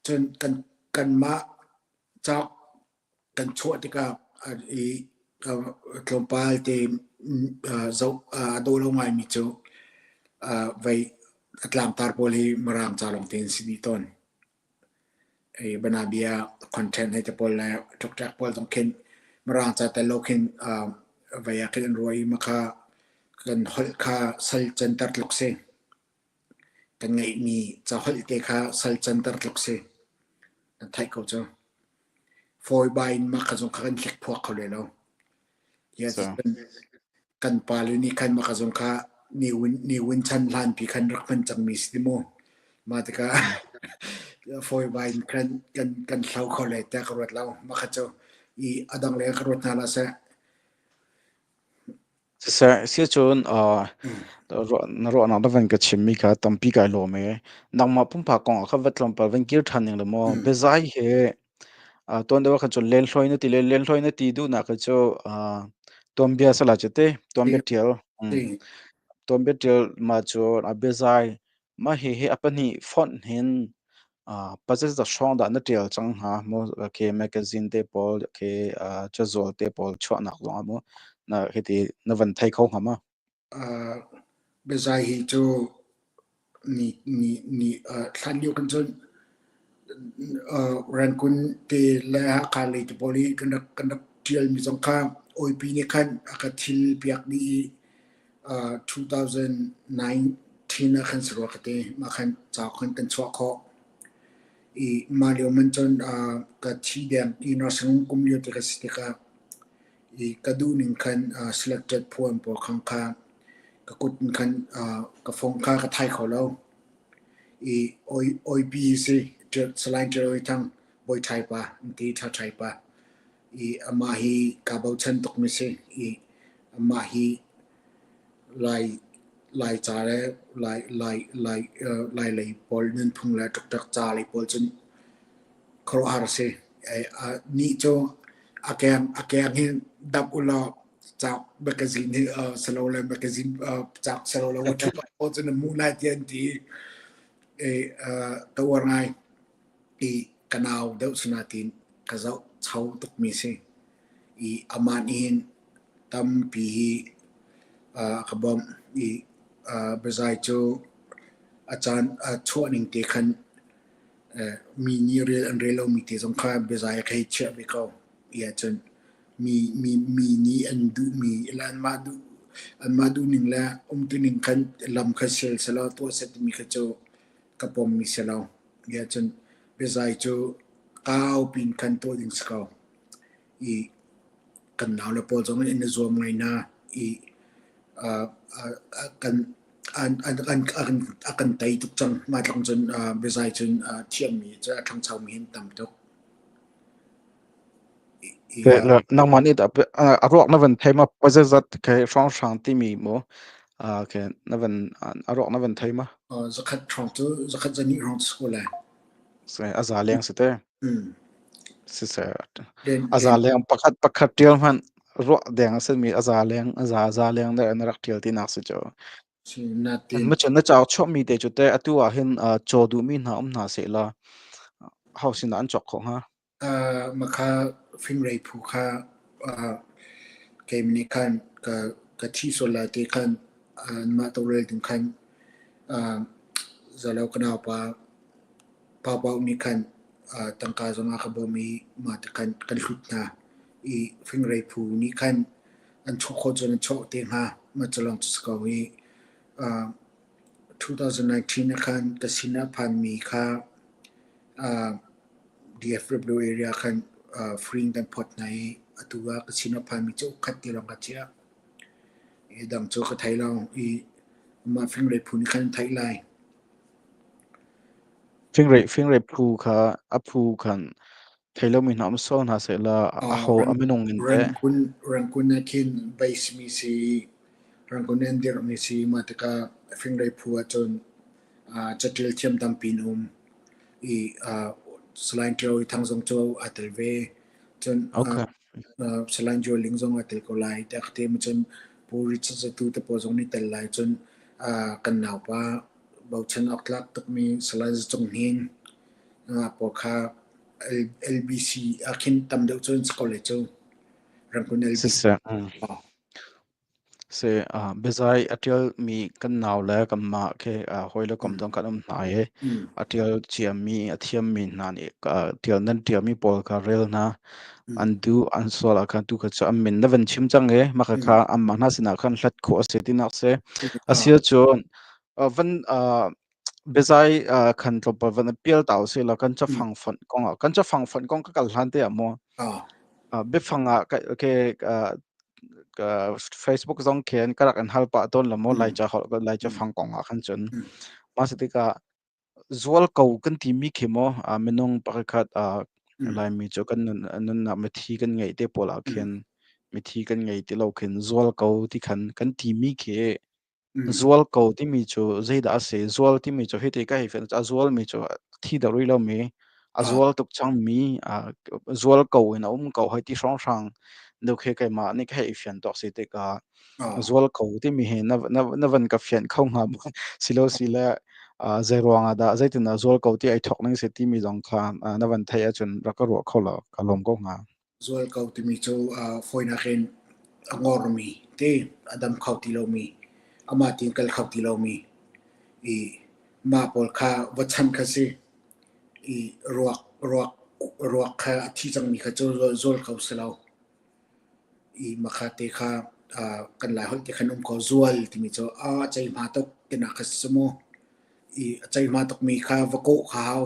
cun kan kanmah cauk kan chuah tikah i tlawmpal te zoh a dawh lo ngaimi cu vei a tlangtar pawl hi Mirang ca lawng tein si dih tawn. I banabia content hei te pawl le ṭukṭek pawl zong khin Mirang ca tel lo khin vei ah khin an ruah i makha kan holh kha sal canter tluk si. Kan ngeihmi caholh te kha sal canter tluk si. Kan theih ko cu. Fawibai in mah kha zong kha kan hlikphuak kho le lo. Kan pale nih khan mah kha zong kha niwin chan hlanpi khan rak hman cangmi si ti mu. Mah tikah fawibai in khan kan kan hlo kho le tiah ka ruat lo. Mah kha cu i a dang le ka ruat hna la seh. Siseh, siacun na ruahnak na van ka chimmi kha tampi kai lawm ee. Nangmah pumpak kong ah khan va tlawmpal van kir ṭhan ning law maw biazai he tuan deuh ah khan cun lenhloi na ti le lenhloi na ti duhnak kha cu tuanbia sala cu te tuanbia ṭial tuanbia ṭial ma cu a biazai mah hihi a pahnih fonh hin Pazet hrawng dah na ṭial cang hnga maw? Khi magazine te pawl, khi cazual te pawl chuahnak zongah maw na hiti na van thei kho hnga maw? Biazai hi cu ni ni ni thlan lio kan cun Rangoon te le Hakha lei te pawl i kan rak ṭial mi zong kha Awipi nih khan a ka thil piak dih i 2019 ah khan si rua ka ti. Mah khan cauk khan kan chuah khawh. I mah lio man cun ka thi deng i nursing home kum lio te ka si tikah i ka duh ning khan selected poem pawl khan kha ka kut in khan ka fong kha ka thai kho lo. I oipi si Salai Ṭial Thang Bawi Ṭhai pa an ti Ṭha Ṭhai pa. I amah hi kaa bochan tukmi si i amah hi Lai Laica le Lai Lai Lai Lailei pawl nunphung le ṭukṭak ca lei pawl cun khuaruahhar a si. Nih cu a keng hi dap ulaw cauk magazine hi silole magazine cauk silole whatever pawl cun na hmuh lai tiah an ti i ka uar ngai. I ka nau deuh sinain ka zohcho tukmi si. I amah nih hin tampi hi a ka bawmh i biazai cu a caan a chuah ning te khan mi nih rel an rel lomi te zong kha biazai a ka hei chiah ve ko. Ti ahcun mi mi mi nih an duhmi le anmah duhning le umtuning khan lam kha sial selaw tuah seh timi kha cu ka pommi si lo. Ti ahcun biazai cu kau pin khan tuah ding si ko. I kan naule pawl zong in i zuam ngai hna i kan an an an a kan tei tuk cang. Mah tlung cun biazai cun thiammi cu a ṭhangchomi hin tam tuk. Nangmah nih dah a ruak na van thei ma pazazat ke hrawnghrang timi mu ke na van a ruak na van thei ma? Zakhat hrawng cu zakhat zahnih hrawng cu si lai. A za leng si te. Siseh a za leng pakhat pakhat ṭial hmanh ruah deng a simi a za leng a za za leng na rak ṭial tinak si cu. Macun na cauk chuahmi te cu teh atu ah hin caw duhmi hna um hna sehla ho sinah an cawk khawh hnga? Makha fingrei phu kha keimah nih khan ka thi sual lai ti khan anmah tawlrel ding khan zalo ka naupa Pau nih khan tangka zong a ka bawm i mah ti khan kan hlut hna i fingrei phu nih khan an chuah khawh cun an chuah te hnga. Mah cu lawng cu si ko i 2019 ah khan ka sin ah phanmi kha DFW area khan free in kan phawt hna i atu ah ka sin ah phanmi cu khat ti lawng ka chiah. I dang cu ka thei lo i mah fingrei phu nih khan an theih lai. Fingrei phu kha a phu khan thei lomi hna um sual hna sehla aho a minung in teh? Rangoon ah khin base mi si Rangoon in dirhmi si. Mah tikah fingrei phu ahcun caṭial thiam tampi an um i Salai Ṭio Thang zong cu aa tel ve. Cun Salai Joe Ling zong aa tel ko lai. Tiah ka ti. Cun Pu Richard Zatu te pawl zong nih tel lai. Cun kan naupa bochan awk tlak tukmi Salai Za Cung Hnin pawl kha LBC ah khin tam deuh cu an si ko lai cu. Rangoon LBC. Siseh. Si, biazai a ṭialmi kan nau le kanmah khi hawi le kom zong kan um hna i a ṭial ciami, a thiammi hna nih ṭial nan ṭialmi pawl kha rel hna. An duh, an sual ah khan tu kha cu an min na van chim cang i mah kha anmah hna sinah khan hlat khawh a si tinak si. A si ahcun van biazai khan tlawmpal van pial ta usih law kan cafang fonh kong ah kan cafang fonh kong ka kal hlan te ah maw biafang ah okay, Facebook zong khin ka rak in hal pah tawn la maw Laica holh Laica fang kong ah khan cun mah si tikah zual ko kan timi khi maw minung pakhat Laimi cu kan nunnak mithi kan ngeih te pawl ah khin. Mithi kan ngei ti lo khin zual ko ti khan kan timi khi zual ko timi cu zeidah a si? Zual timi cu hiti ka hei fian a zualmi cu thi deuh rih lomi, a zual tuk cangmi, zual ko in a um ko hei ti hrawnghrang deuh khi keimah nih ka hei i fian tawk si tikah zual ko timi hi na van ka fianh kho hnga maw? Silo sile zei ruangah dah zeitindah zual ko ti ai thawk ning si timi zong kha na van theih ahcun rak ka ruah kho law ka lawm ko hnga. Zual ko timi cu fawinak in a ngormi te, a dam kho ti lomi, amah tein kal kho ti lomi i mah pawl kha va chan kha si i ruak kha a thi cangmi kha cu zual ko si lo. I mah te kha kan Laiholh te khan um ko zual timi cu a ceihma tuk tinak kha si mu. I a ceihma tukmi kha va kawh kha hau.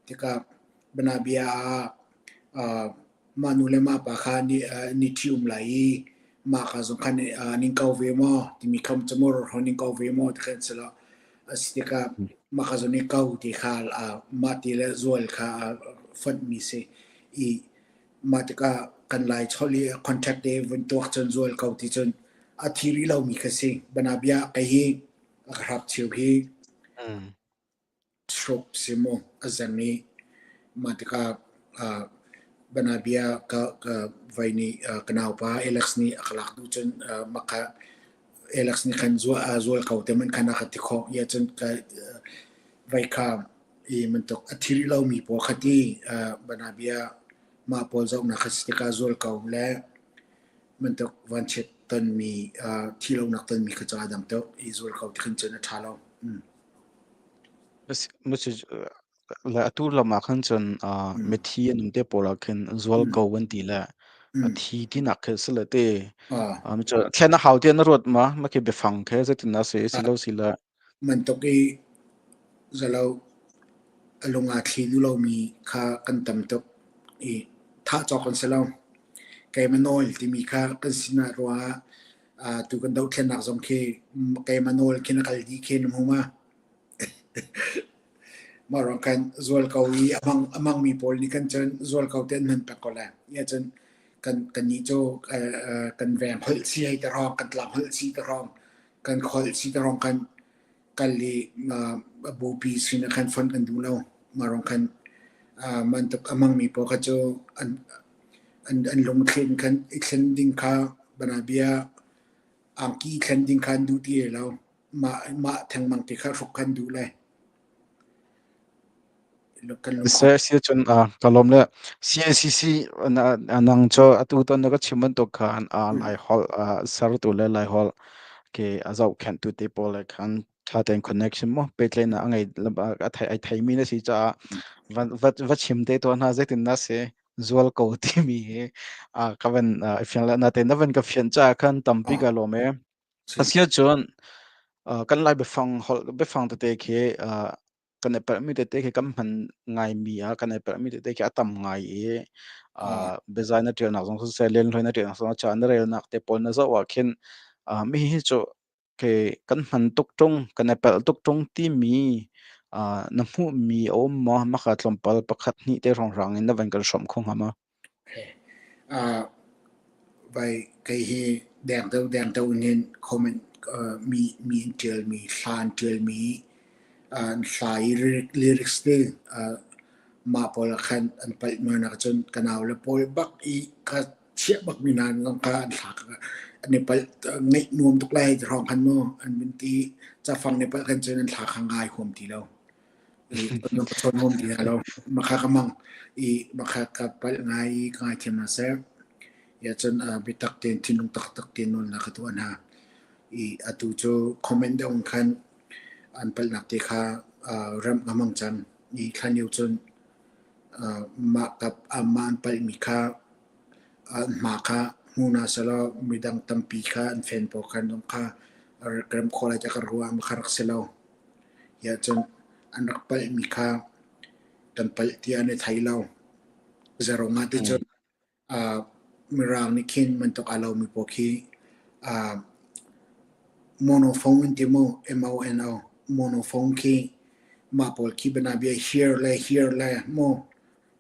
Tikah bianabia ah mah nu le mah pa kha ni ṭhi-um lai i mah ka zong khan ning ko ve maw timi kha cu maw ning ko ve maw ti kha an si lo. A si tikah mah ka zong nih ko ti kha mah ti le zual kha fonhmi si i mah tikah kan Lai cholh i contact te vun tuak cun zual ko ti cun a thi rih lomi kha si. Bianabia kei hi a ka hrap cheu hi Stroke si maw a zeng i mah tikah banabia ka vai nih ka naupa Alex nih a ka lak duh cun mah kha Alex nih khan zual ko te man khan a ka ti khawh. Ia cun ka vai kha i bantuk a thi rih lomi pawl kha ti banabia mah pawl zohnak kha si tikah zual ko le bantuk vanchiat tonmi thi lonak tonmi kha cu aa dang tuk i zual ko ti khan cun a ṭha lo. Le atu lam ah khan cun mithi an um te pawl ah khin zual ko an ti le a thi tinak khi si le te thlen a hau ti na ruat ma ma khi biafang khe zeitin dah si si lo si le Bantuk i zalo a lung aa thli duh lomi kha kan tam tuk i thah cawk kan si lo. Keimah nawl timi kha kan sinah ruangah tu kan dohthlennak zong khi keimah nawl khin a kal dih khi na hmu ma? Mah ruang khan zual ko i a hmangmi pawl nih khan cun zual ko te an hman peng ko lai. Nia cun kan nih cu kan veng holh si hei ti hrawng, kan tlang holh si ti hrawng, kan kholh si ti hrawng khan kal i bupi sin ah khan fonh kan duh lo. Mah ruang khan bantuk a hmangmi pawl kha cu an lungthlen khan i thlen ding kha banabia angki thlen ding kha an duh ti lo. Mah thengmang ti kha hruk kan duh lai. Kan lungkhor. Si cun ka lawm le CNCC nang cu atu ton na ka chim bantuk khan Laiholh sertu le Laiholh ke a zohkhenhtu te pawl le khan ṭha tein connection mo pehtlaihnak a ngei a thei ai theimi na si caah va va chim te tuah hna zeitin na si zual ko timi hi ka van i fiang le na te na van ka fian caah khan tampi ka lawm e. Asiahcun kan Lai biafang holh biafang tete khi kan i palhmi tete khi kan hman ngaimi ah kan i palhmi tete khi a tam ngai i biazai na ṭialnak zong siseh, lenhloi na ṭialnak zong ca na relnak te pawl na zoh ah khin mi hi cu khi kan hman tuk ṭung, kan i palh tuk ṭung timi na hmuhmi a um maw? Maka tlawmpal pakhat hnih te hrawnghrang in na van kan hrawmh kho hnga maw? Vai kei hi deng deuh in hin comment mi mi an ṭialmi, hla an ṭialmi, an hla i lyrics te mah pawl ah khan an palh nak cun ka nau le pawl bak i ka chiah bak mi hna zong kha an hla an i palh ngaih nuam tuk lai ti hrawng khan mu an vun ti cafang nih palh khan cun an hla kha ngai huam ti lo. Ka chawn huam ti lo. Makha ka mang i makha ka palh ngai i ka ngaithiam hna seh. Ya cun biatak tein thinlung taktak tein nawlnak ka tuah hna. I atu cu comment deuh in khan an palhnak te kha remh ka hmang cang. I thlan lio cun mah kap mah an palhmi kha an hma kha hmu hna selaw midang tampi kha an fen pawl khan zong kha rak rem khawh lai tiah ka ruah ma kha rak si lo. Tiah cun an rak palhmi kha kan palh tiah an i thei lo. Zeruang ah ticun Mirang nih khin bantuk aa lomi pawl khi monophone an ti mu, M-O-N-O, monophone khi mah pawl khi bianabia here le here le mu.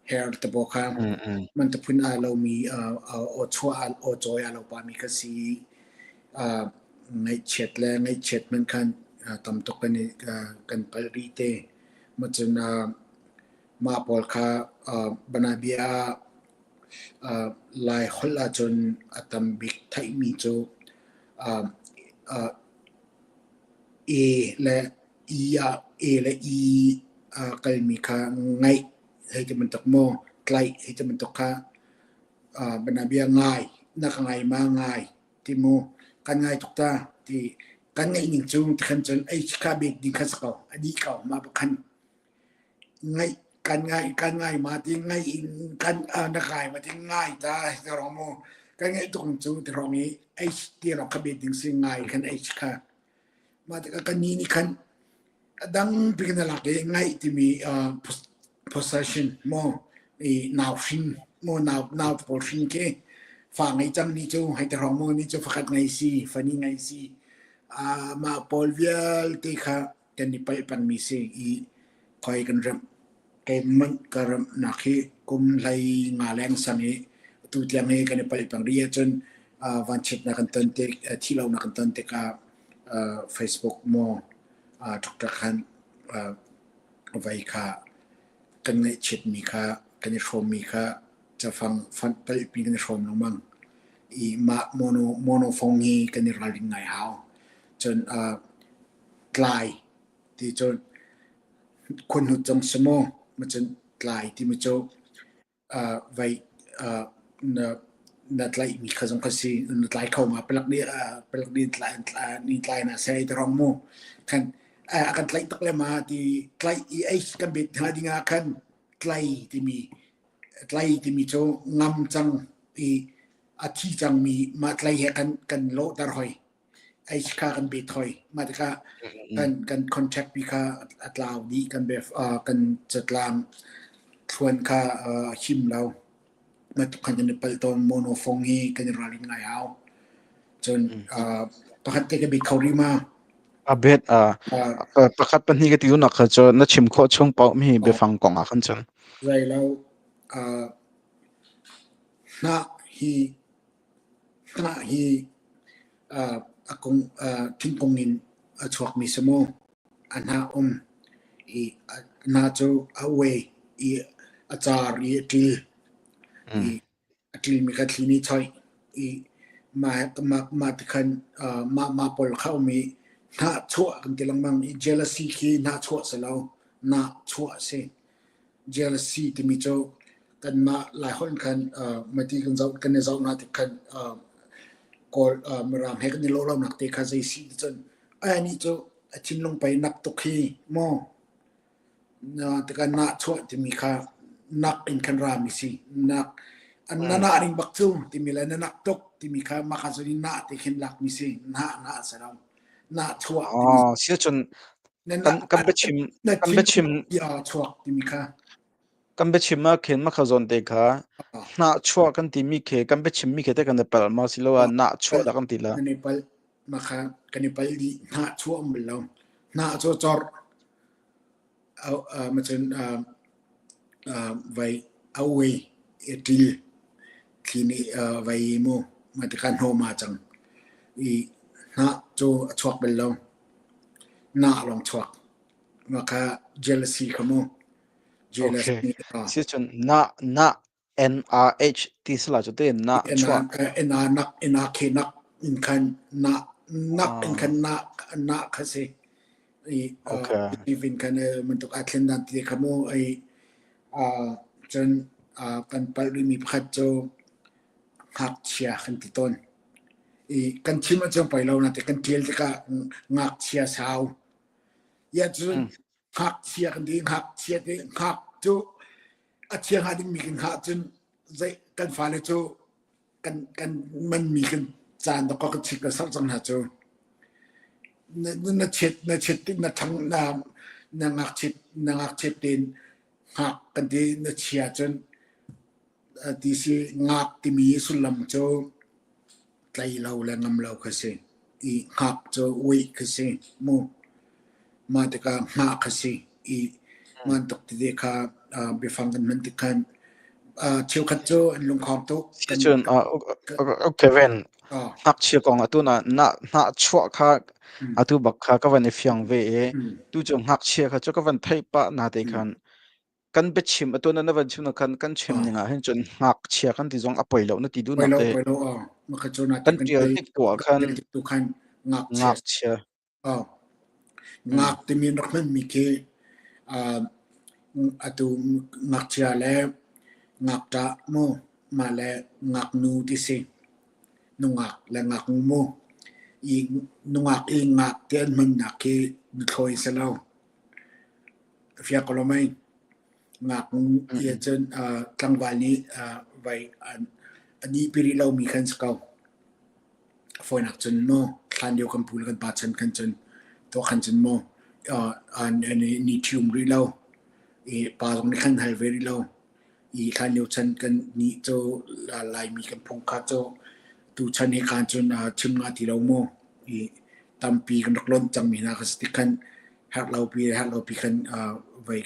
Hair te pawl kha man te phun aa lomi aw chuah aw cawi aa lo pahmi kha si. Ngaihchiat le ngaihchiat hmanh khan tam tuk kan i kan palh rih te. Macun mah pawl kha banabia ah Lai holh ahcun a tam bik theihmi cu E le I ah E le I a kalmi kha ngaih hei ti bantuk maw tlaih hei ti bantuk kha banabia ngai na ka ngai ma ngai ti mu kan ngai tuk ta ti kan ngaih ning cu tikhan cun H kha bet ding kha si ko a dih ko mah khan Ngaih kan ngai kan ngai ma ti ngaih in kan na kai ma ti ngai ta ti rong mu kan ngaih tuk cu ti rong i H ti rong kha bet ding si ngai khan H kha mah tikah kan ni nih khan a dang pi kan lak i ngaih timi possession mo i nau hrin mo nau nau pawl hrin khi fa ngei cang ni cu hei ti rong mu ni cu fakhat ngei si fani ngei si mah pawl vialte kha kan i paih pengmi si i khoi kan remh. Keimah ka remhnak hi kum hlei nga leng sang i atu tiang hi kan i paih peng rih ahcun vanchiatnak kan ton tik, thihlonak kan ton tikah Facebook maw ṭukṭak khan vei kha kan ngaihchiatmi kha kan i hrawmmi kha cafang font palhpi kan i hrawm lengmang. I mah mono monophone hi kan i ralring ngai hau. Cun Tlai ti cu khuahnut zong si maw macun tlai timi cu vei na na tlaihmi kha zong kha si na tlai kho ma palak nih palak nih tlai nih tlai na sei ti rong mu khan a kan tlaih tak le ma ti tlaih i ei kan bet hna ding ah khan tlai timi tlai timi cu ngam cang i a thi cangmi mah tlai he kan kan lawhter hoi. Ei kha kan bet hoi. Mah tikah kan kan contract pi kha a tlau dih kan bef kan catlang thluan kha a him lo. Mah tuk khan kan i palh tawn monophone hi kan i ralrin ngai hau. Cun pakhat te ka bet kho rih ma. A bet pakhat pahnih ka ti nak kha cu na chim khawh chung paoh mi biafang kong ah khan cun. Zei lo hnah hi Hnah hi a kung thingkung in a chuakmi si maw? A hnah um i a hnah cu a uai i a car i a ṭil i a ṭilmi kha thli nih choih i mah mah ti khan mah mah pawl kha um i hnah chuah kan ti lengmang i jealousy khi hnah chuah si lo, nah chuah a si. Jealousy timi cu kanmah Laiholh in khan mati kan zoh kan i zoh hna tik khan Kawl Mirang he kan i lawh lonak te kha zei si ti cun anih cu a thinlung pei nak tuk hi maw tikah nahchuah timi kha nak in khan rami si nak na nah ning bak cu timi le na nak tuk timi kha mah kha cun nah ti khin lakmi si nah nah si lo nahchuah timi Oh, si cun na kan kan biachim na kan thinlung biachim a chuak timi kha kan biachim ah khin makha zawn te kha hnahchuah kan timi khi kan biachim mi khi te kan i palh ma si lo ah nahchuah dah kan ti la. Kan i palh mah kha kan i palh dih hnah chuah um bal lo hnah cu cor macun vai a uai i ṭil thli nih vai mu mah tikah hnawm aa cang i hnah cu a chuak bal lo nah lawng chuak mah kha jealousy kha mu jealousy Okay. Si cun nah nah NRH ti sala cu te nah chuah. Na nak na khe nak in khan na nak in khan na na kha si i Okay. in khan bantuk aa thlen dan ti kha mu i cun kan palh rihmi pakhat cu ngakchia kan ti tawn i kan chim ahcun poi lo na ti kan ṭial tikah ngakchia sau ya cun ngakchia kan ti ngakchia ti ngak cu a chia hnga dingmi kan hngah cun zei kan fale cu kan kan manmi kan caan dok kan chik kan serh cang hna cu na na chiat na chiat tik na thang na na ngakchiat na ngakchiat tein hngak kan ti na chia cun ti si ngak timi sullam cu tlai lo le ngam lo kha si i hngak cu uih kha si mu mah tikah hngah kha si i man tuk tete kha biafang kan hman tik khan. Cheukhat cu an lungkhong tuk. Si cun Kevin, ngakchia kong atu na hnahchuah kha atu bak kha ka van i fiang ve i tu cu ngakchia kha cu ka van theih pah na te khan kan biachim atu na van chim na khan kan chim ning ah hin cun ngakchia kan ti zong a poi lo na ti duhnak te. Poi lo, Kan tial tik tu ah khan ngakchia. Ngak timi an rak hmanmi khi atu ngakchia le ngakṭah mu mah le ngaknu ti si. Nungak le ngaknu mu. I nungak i ngak ti an hmannak khi nuthlawi si lo. Fiang ko lo mei? Ngaknu ti ahcun tlangval nih vai a nihpi rih lomi khan si ko. Fawinak cun maw hlan lio kan pu le kan pa chan khan cun tuah khan cun maw ni ṭhium rih lo i pa zong nih khan hal ve rih lo i hlan lio chan kan nih cu Laimi kan phung kha cu tu chan he khan cun chim nga ti lo mu i tampi kan rak lonh cangmi hna kha si tik khan herh lo pi herh lo pi khan vei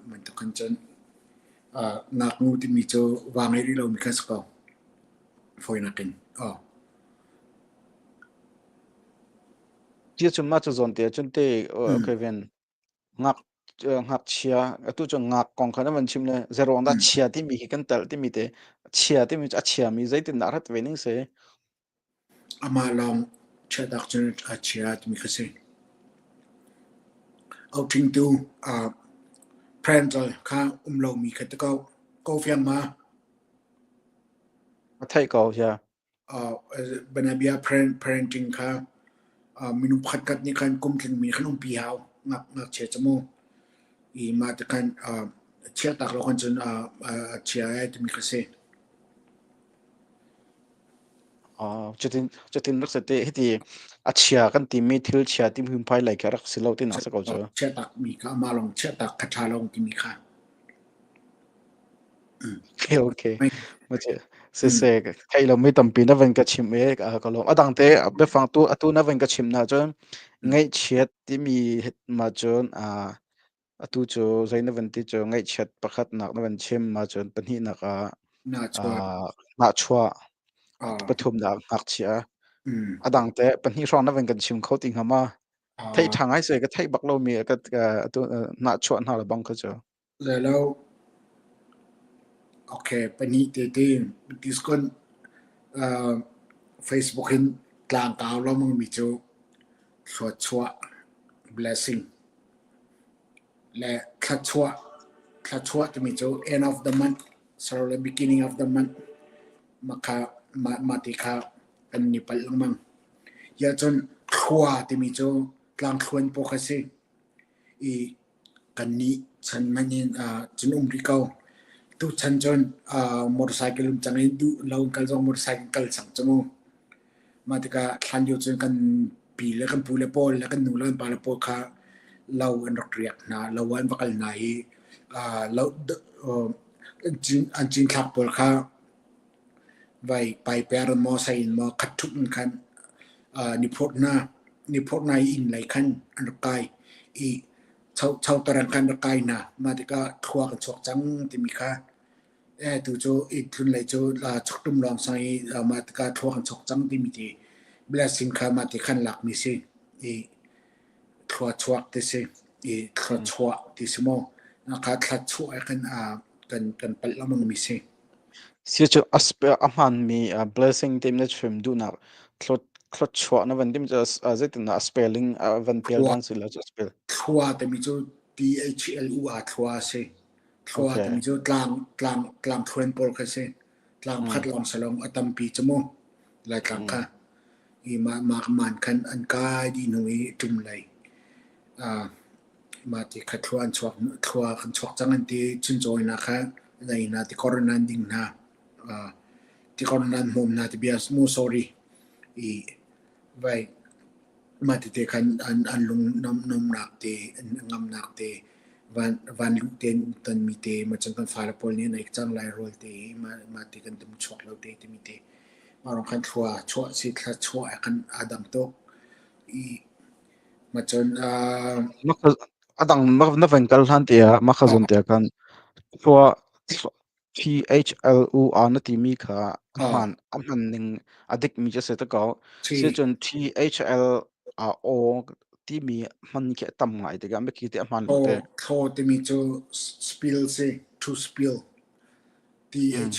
bantuk khan cun ngaknu timi cu va ngei rih lomi khan si ko. Fawinak in. Oh. Tia cun mah cu zawn te cun te Kevin ngak ngakchia atu cu ngak kong kha na van chim le zeruang dah chia timi hi kan telh timi te chia timi cu a chiami zeitin dah rat ve ning si Amah lawng chiahtak cun a chia timi kha si. Ouṭhingtu parental kha um lomi kha ti ko. Ko fiang ma? A theih ko ya. Banabia parenting kha minung pakhatkhat nih khan kum tlingmi khan umpi hau ngakchia cu mu. I mah ti khan chiahtak lo khan cun a chia ai timi kha si. Cutin cutin rak si te hiti a chia kan timi thil chia timi hmunphai lei kha rak si lo tinak si ko cu. Chiahtak mi kha amah lawng chiahtak kha ṭha lawng timi kha. Okay, okay. Siseh, theih lomi tampi na van ka chimh i ka lawm. A dang te biafang tu atu na van ka chimh na cun ngaihchiat timi ma cun atu cu zei na van ti cu ngaihchiat pakhatnak na van chim ma cun pahnihnak ah nahchuah pathumnak ngakchia. A dang te pahnih hrawng na van kan chim kho ti hnga ma? Theih ṭha ngai seh ka theih bak lomi ka atu nahchuah hna le bang kha cu. Lelo okay pahnih tete discount Facebook hin tlangkau lengmang mi cu thluachuah blessing le thlachuah thlachuah timi cu end of the month sorry beginning of the month makha mah ti kha kan ni palh lengmang. Yah cun thlua timi cu tlangthluan paw kha si i Kannih chan hmanh in cun um rih ko. Tuchan cun motorcycle um cang i duh lo in kal zong motorcycle kal cang cu mu. Mah tikah hlan lio cun kan pi le kan pu le pawl le kan nu le kan pa le pawl kha lo an rak riak hna. Lo ah an va kal hna i lo an cinthlak pawl kha vai paiper in maw sei in maw khat ṭhup in khan ni phurh hna. Ni phurh hna i inn lei khan an rak kai i chotarang khan rak kai hna. Mah tikah thlua kan chuak cang timi kha tu cu inn lei cu chuktum lawng sang i mah tikah thlua kan chuak cang timi ti blessing kha mah ti khan lakmi si i thlua chuak ti si i thluachuah ti si maw kha thlachuah kan kan kan palh lengmang mi si. Si cu a hmaanmi blessing timi na chim duhnak thluachuah na van tim cu zeitindah a spelling a van pial dan si lo cu a spell. Thlua timi cu T H L U A thlua a si. Thlua timi cu tlang tlang tlang thluan pawl kha si. Tlang pakhat lawng salong a tampi cu mu. Laitlang kha. I mah mah man khan an kai dih hnu i ṭum lei. Mah ti kha thlua an chuak thlua kan chuak cang an ti chuncawinak kha an ei hna tikor in an ding hna tikor in an hmawm hna ti bia mu sorry i vai mah tete khan an an lung nomnak te an ngamnak te van van luh te tonmi te ma cun kan fale pawl nih an ei cang lai rawl te mah mah ti kan tum chuak lo te timi te mah rong khan thlua chuah si thla chuah kan aa dang tuk i A dang na van kal hlan tiah mah kha zawn tiah khan khua. THLUR na timi kha a Ah, hmaan a hman ning a dikmi cu a si te ko. si. Sicun THLO timi hman khi a tam ngai tikah mikhi ti a hmaan lo Thaw te. thaw timi cu spill si, to spill. T Mm. H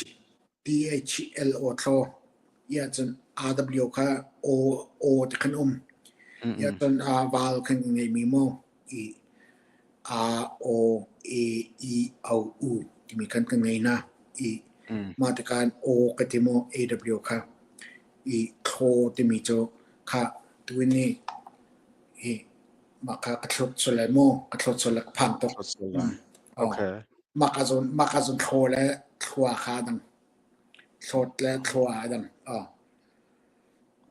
T H L O thaw. Ia cun RW kha O O ti khan um. Mm Ia mm. cun a val khan ngeimi mu. I A O A E O U timi khan kan ngei hna. I Mm. mah tikhan O ka ti mu A W kha. I thaw timi cu kha tuin i hi mah kha ka thluk sual lai mu ka thluk sual lai ka phang tuk. Mm. Oh. Okay. Mah ka zawn mah ka zawn thlaw le thlua kha dang. Thlawt le thlua a dang. Oh.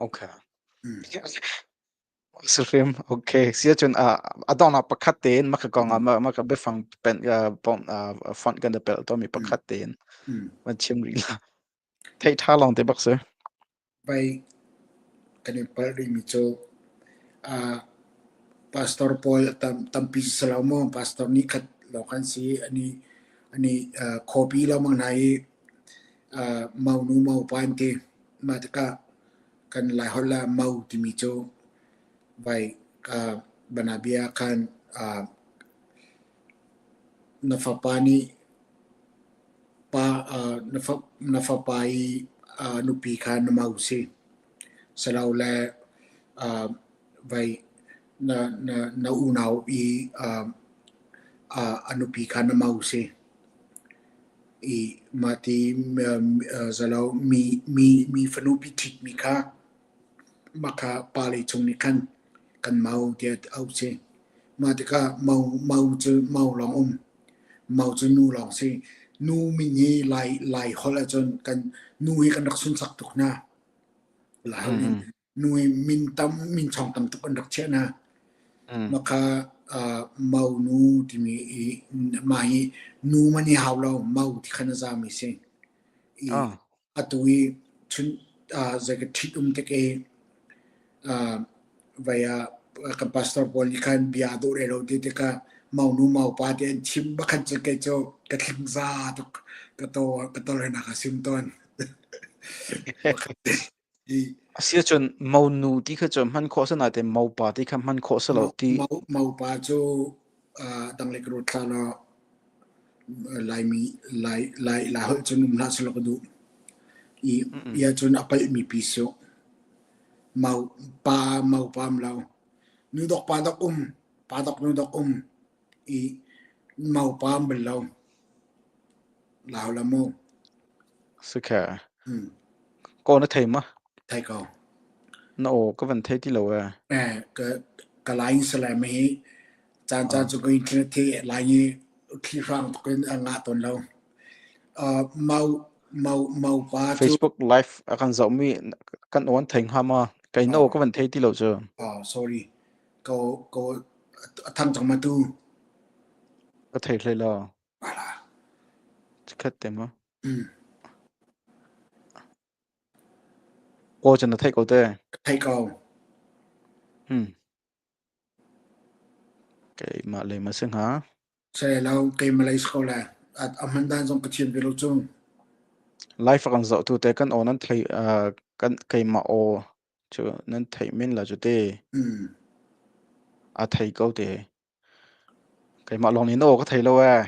Okay. Mm. Sihrim. Okay. Si ahcun a donghnak pakhat tein maka kong ah Mm. maka biafang pen font kan i pel tomi Mm. pakhat tein Mm. van chim rih la. Theih ṭha lawng te bak si. Vai kan i palh rihmi cu uh, pastor pawl tam, tampi si lo maw pastor nih khat lawng kan si ani ani uh, copy lo mang hna i uh, mau nu mau pa an ti mah tikah kan Laiholh ah mau timi cu vai uh, banabia khan uh, na fapa nih pa uh, na, fa, na fapa i uh, nupi kha na mau si silole uh, vai na na na unau i uh, uh, a nupi kha na mau si i mah ti zalo mi mi mi fanu pi ṭhit mi kha mah kha pa lei chung nih khan kan mau tiah auh si. Mah tikah mau mau cu mau lawng um. Mau cu nu lawng si. Nu min hi Lai Lai holh ahcun kan nu hi kan rak sunsak tuk hna. Lai holh in nu hi min tam min chawng tam tuk an rak chiah hna. Mah kha mau nu timi i mah hi nu man i hau lo mau ti khan a zami si. I atu i chun zei ka ṭhit um tik i vai ah kan pastor pawl nih khan bia dawh re lo ti tikah mau nu mau pa ti an chim bakhan cu kei cu ka thling za tuk ka to ka tol henak a sim tawn. I Asiahcun monu ti kha cu hman khawh a si nain mopa ti kha hman khawh a si lo mau ti. mau mau pa cu dang le ka ruat thla law Laimi Lai Lai Lai holh cun um hlah selaw ka duh. I ia cun a palhmi pi su. Mau pa mau pa um lo. Nu dok pa dok um, pa dok nu dok um. I mau pa um bal lo. Lau la mu. Sikhe. Ko na thei ma? Thei ko. Na aw ka van thei ti lo e. Eh, ka ka lain salam hi caan caan cu ka internet thi lai i thli hrang tuk in a ngah tawn lo. Uh, mau mau mau pa cu Facebook live a kan zoh mi kan aw an thei hnga ma? Kei na aw ka van thei ti lo cu. Oh, sorry. Ko ko a thang cang ma tu. Ka thei hlei lo. Chikkhat te ma. Kaw cu na theih ko te. Ka theih ko. Hmm. Keimah le ma si hnga. Se lo keimah lei si ko le. A hman dan zong ka thiam ve lo cu. Live kan zoh tu te kan aw nan thei kan keimah aw cu nan theih men la cu te. A thei ko te. Keimah lawng nih na aw ka thei lo ee.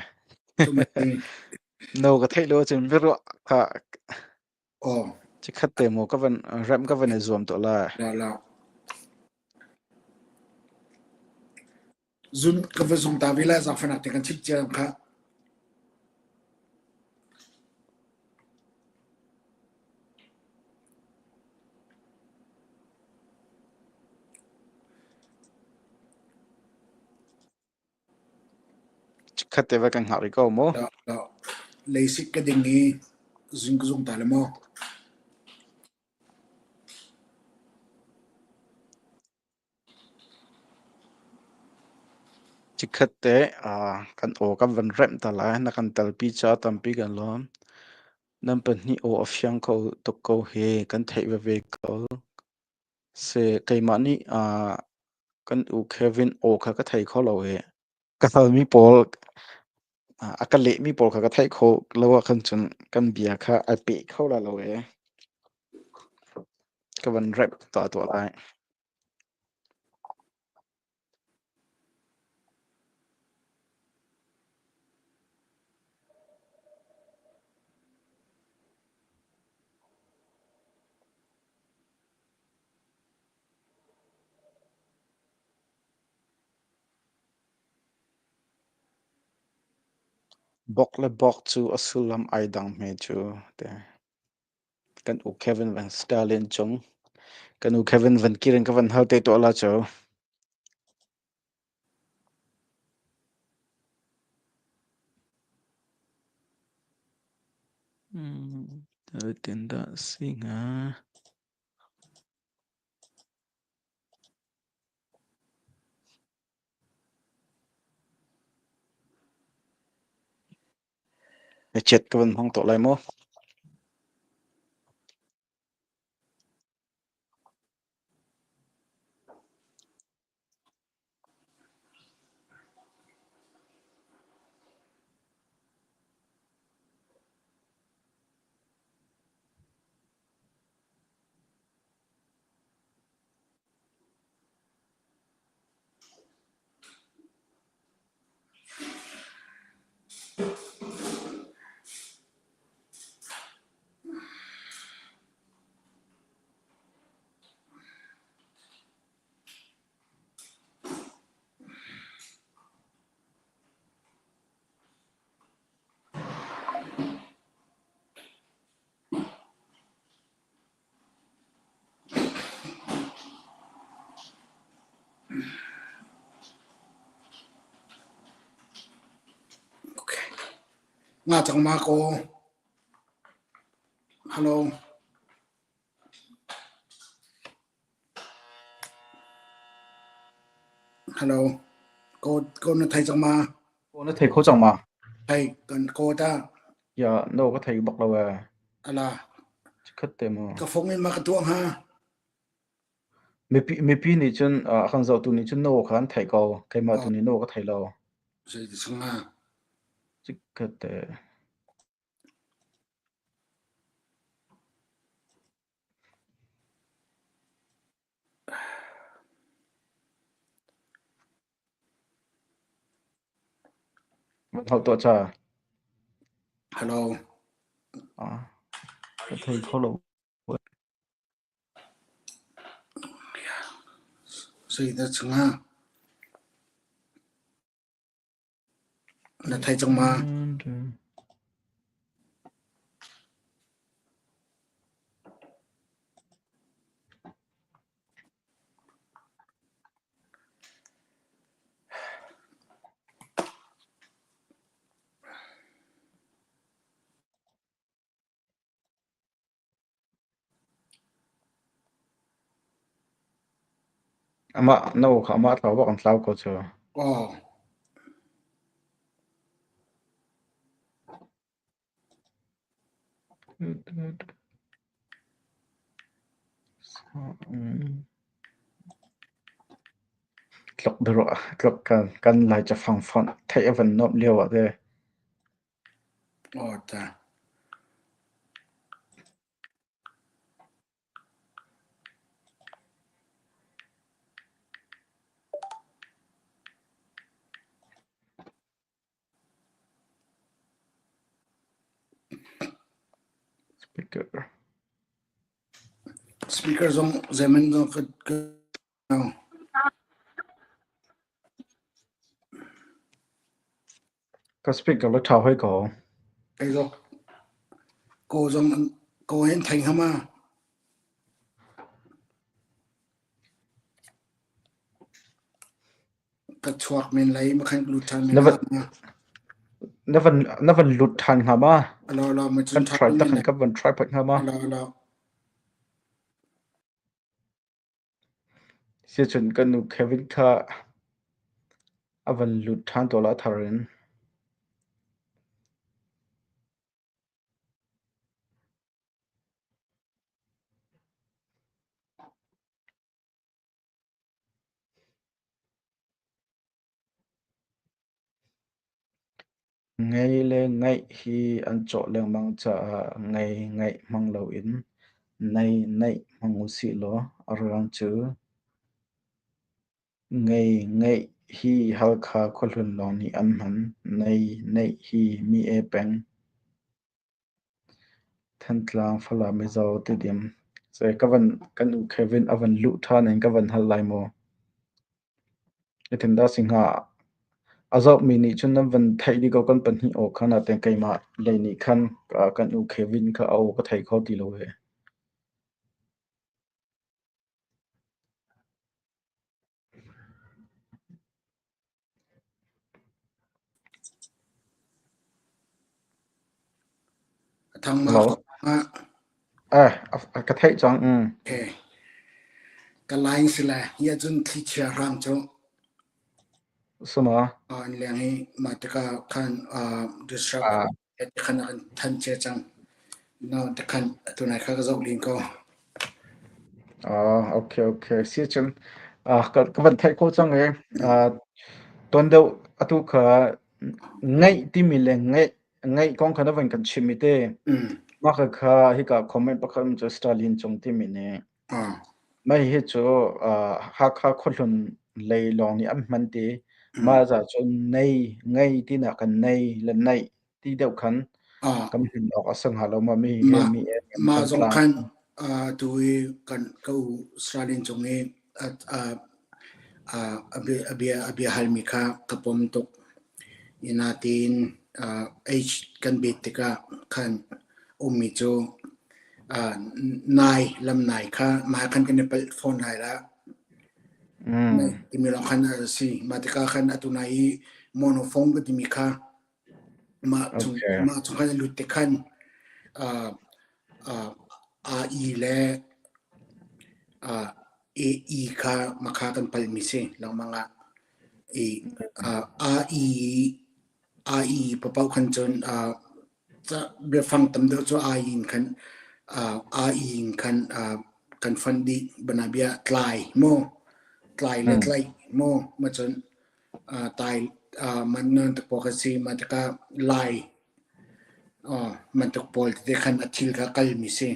No ka theih lo ahcun biaruah kha Aw. Chikkhat te maw ka van remh ka van i zuam tuah lai. La la. Zun ka va zung ta ve lai zaangfahnak te kan chimh cia kha. Chikkhat te va kan hngak rih ko mu. Leisik ka ding i zung ka zung ta le maw. Chikkhat te kan aw kan van remh ta lai. Na kan telpi caah tampi kan lawm. Nan pahnih aw a fiang kho tuk ko hi kan theih veve ko. Se keimah nih kan u Kevin aw kha ka thei kho lo i ka halmi pawl. A ka lehmi pawl kha ka theih kho lo ahkhan cun kan bia kha ai peh kho lai lo ee. Ka van rep ta tuah lai. Bok le bok cu a sullam ai dang hme cu ti. Kan u Kevin Van Stalin cung. Kan u Kevin Van Kirin ka van hal te tuah la cu. Zeitindah si hnga? Chat ka van hmang tuah lai maw? Okay. Nga cang ma ko. Hello. Hello. Ko ko na thei cang ma? Ko na thei kho cang ma? Thei kan ko ta. Ya, no ka thei bak lo ee. Ala. Khat te mu. Ka phone in ma ka tuah hnga. Mipi mipi nih cun a kan zohtu nih cun no kha an theih ko. Keimah tu nih no ka thei lo. Zei ti sang hnga? Chikkhat te. Van hauh tuah ca. Hello. Ah, ka thei kho lo. Zei dah chungah? Na thei cang ma? Amah no kha amah thlau bak an tlau ko cu. Aw. Tlok biaruah tlok kan kan lai cafang fonh theih a van nuamh lio ah te. Aw ta. Speaker. Speaker zong zeman zong ka ka Ka speaker le ṭha hoi ko. Ei zok ko zong ko hen thei hnga ma? Ka chuak men lai ma khan lut ṭhan men Na van hnga. na van na van lut ṭhan hnga ma? Alo alo ma cun Kan ṭha try men tak lai. kan van try phot hnga ma? Alo alo. Sicun kan nu Kevin kha a van lut ṭhan tawl ah thar in. Ngei le ngaih hi an cawh lengmang caah ngei ngaih hmang loin nei naih hmang usih law a ruang cu ngei ngaih hi Halkha khuahlun lawng nih an hman, nei naih hi Mi-e peng. Thantlang, Falam, Mizo, Tidim. Ka van kan u Kevin a van luh ṭhan in ka van hal lai maw? Zeitindah si hnga? A zohmi nih cun nan van theih dih ko kan pahnih aw kha nain keimah lei nih khan kan u Kevin kha a aw ka thei kho ti lo ee. A thang ma Hello. ma Eh, ka theih cang. Mm. Okay. Ka line si le hi ahcun thlichia hrang cu Suma. an leng i mah tikah khan disrupt khan an than che cang. No tikhan tunai kha ka zoh len ko. Ah, okay, okay. Si cun ah ka ka van theih ko cang e. Ah, tuan deuh atu kha ngaih timi le ngaih ngaih kong kha na van kan chim i te. Mah kha kha hika comment pakhat um cu Stalin cung timi nih mah hi cu Hakha khuahlun lei lawng nih an hman ti. Mah za cun nei ngei tinak kan nei le naih ti deuh khan kan hman awk a si hnga lo ma mi hi Mah mi mah zong Thantlang. khan tu i kan ka u Stalin cung i a bia a bia halmi kha ka pom tuk. Natein age kan bet tikah khan ummi cu nai lam nai kha mah khan kan i palh fawn lai la. Timi lawng khan a si. Mah tikah khan atu nai i monophone ka timi kha mah chung mah chung khan a lut tik khan AI le AE kha makha kan palmi si lengmang ah. I AI AI papaoh khan cun biafang tam deuh cu AI in khan AI in khan kan fonh dih. Banabia tlai maw tlai le tlaih maw ma cun tai man nan tuk pawl kha si mah tikah lai bantuk pawl tete khan a thil kha kalmi si.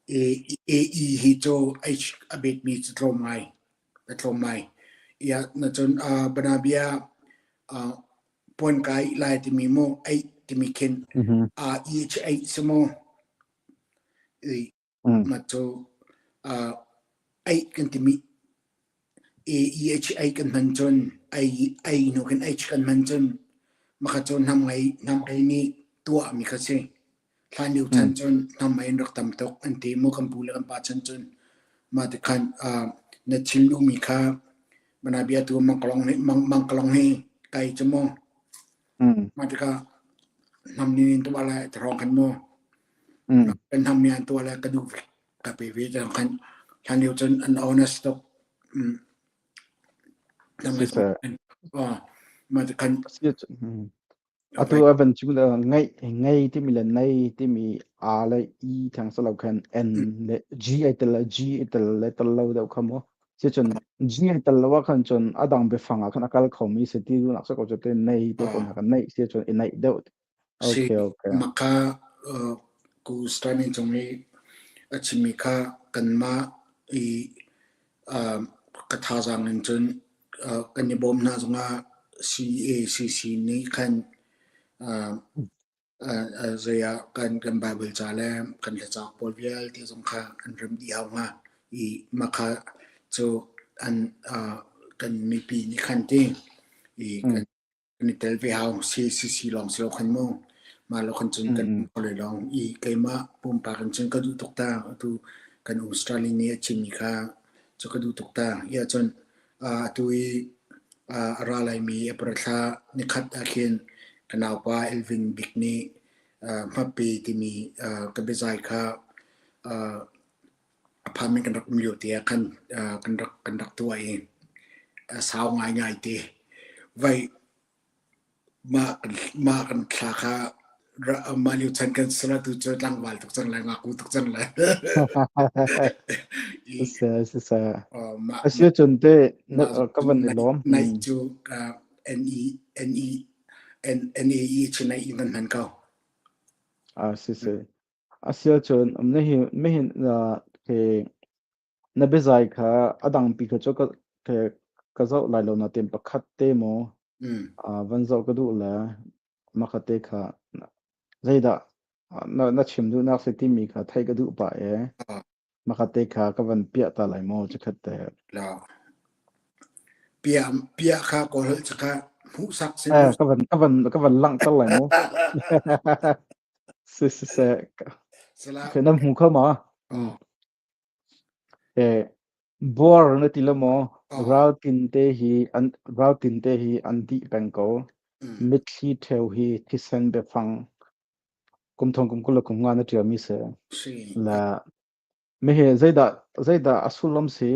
AE hi cu H a betmi cu tlawm ngai a tlawm ngai. Ia na cun banabia puan kai lai timi mu eih timi khin a E cu eih si mu. Mah cu eih kan timi AEH ei kan hman cun ei ei hnu khin H kan hman cun maka cu hnam ngei hnam ngei nih tuahmi kha si. Hlan lio chan cun hnam ngei an rak tam tuk an ti mu kan pu le kan pa chan cun mah ti khan na chim duhmi kha mana bia tu mangkalong hi mang mangkalong hi kai cu mu mah tikah hnam nin in tuah lai ti hrawng khan mu kan hnam mi an tuah lai ka duh ka pe ve ti khan hlan lio cun an honest tuk. Siseh. Mah ti khan Atu a van chim le ngeih ngei timi le nei timi A le E theng si lo khan N le G ai tel le G ai tel le tel lo deuh kha mu. Sicun G ai tel lo ah khan cun a dang biafang ah khan a kal khomi si ti duhnak si ko cu te nei te ko na kan neih si cun i neih deuh. Si Okay okay. mah kha ku Stalin cung i a chimmi kha kanmah i ka thazaang in cun kan i bawm hna zongah CACC nih khan zei ah kan kan Bible ca le kan hla pawl vialte zong kha an rem dih hau hnga i mah kha cu an kan mipi nih khan ti i kan kan i tel ve hau. CACC lawng si lo khan mu. Mah lo khan cun kan um lawng i keimah pumpak in cun ka duh tuk ta. Atu kan um Australia nih a chimmi kha cu ka duh tuk ta. Ia cun atu i a ra laimi April thla nikhat ah khin ka naupa Elvin Bik nih hmape timi ka biazai kha a phanmi kan rak um lio te ah khan kan rak kan rak tuah i a sau ngaingai te. Vai mah mah kan thla kha Mah lio chan kan sala tu cu tlangval tuk cang lai, ngaku tuk cang lai. I Siseh, siseh. mah Asia cun te na mah ka cu van i nai lawm. nai cu N E N E N N A E cu nai in kan hman ko. Ah, siseh. Asia cun nihin nihin ke na biazai kha a dangpi kha cu ka ke ka zoh lai lo natin pakhat te maw van zoh ka duh le makha te kha zeidah na na chim duhnak si timi kha theih ka duh pah e. Makha te kha ka van piah ta lai maw chikhat te. La pia pia kha kawl holh caka hmuhsak si Eh, ka van langhter lai mu. Si si se. Sala Ke nam hmu kho ma? Oh. Eh, buar na ti lo maw? Oh. Raltin te hi an raltin te hi an dih peng ko. Mitthli ṭheu hi thisen biafang kum thong kum kul le kum nga na ṭialmi si. Si. La mihi zeidah zeidah a sullam si?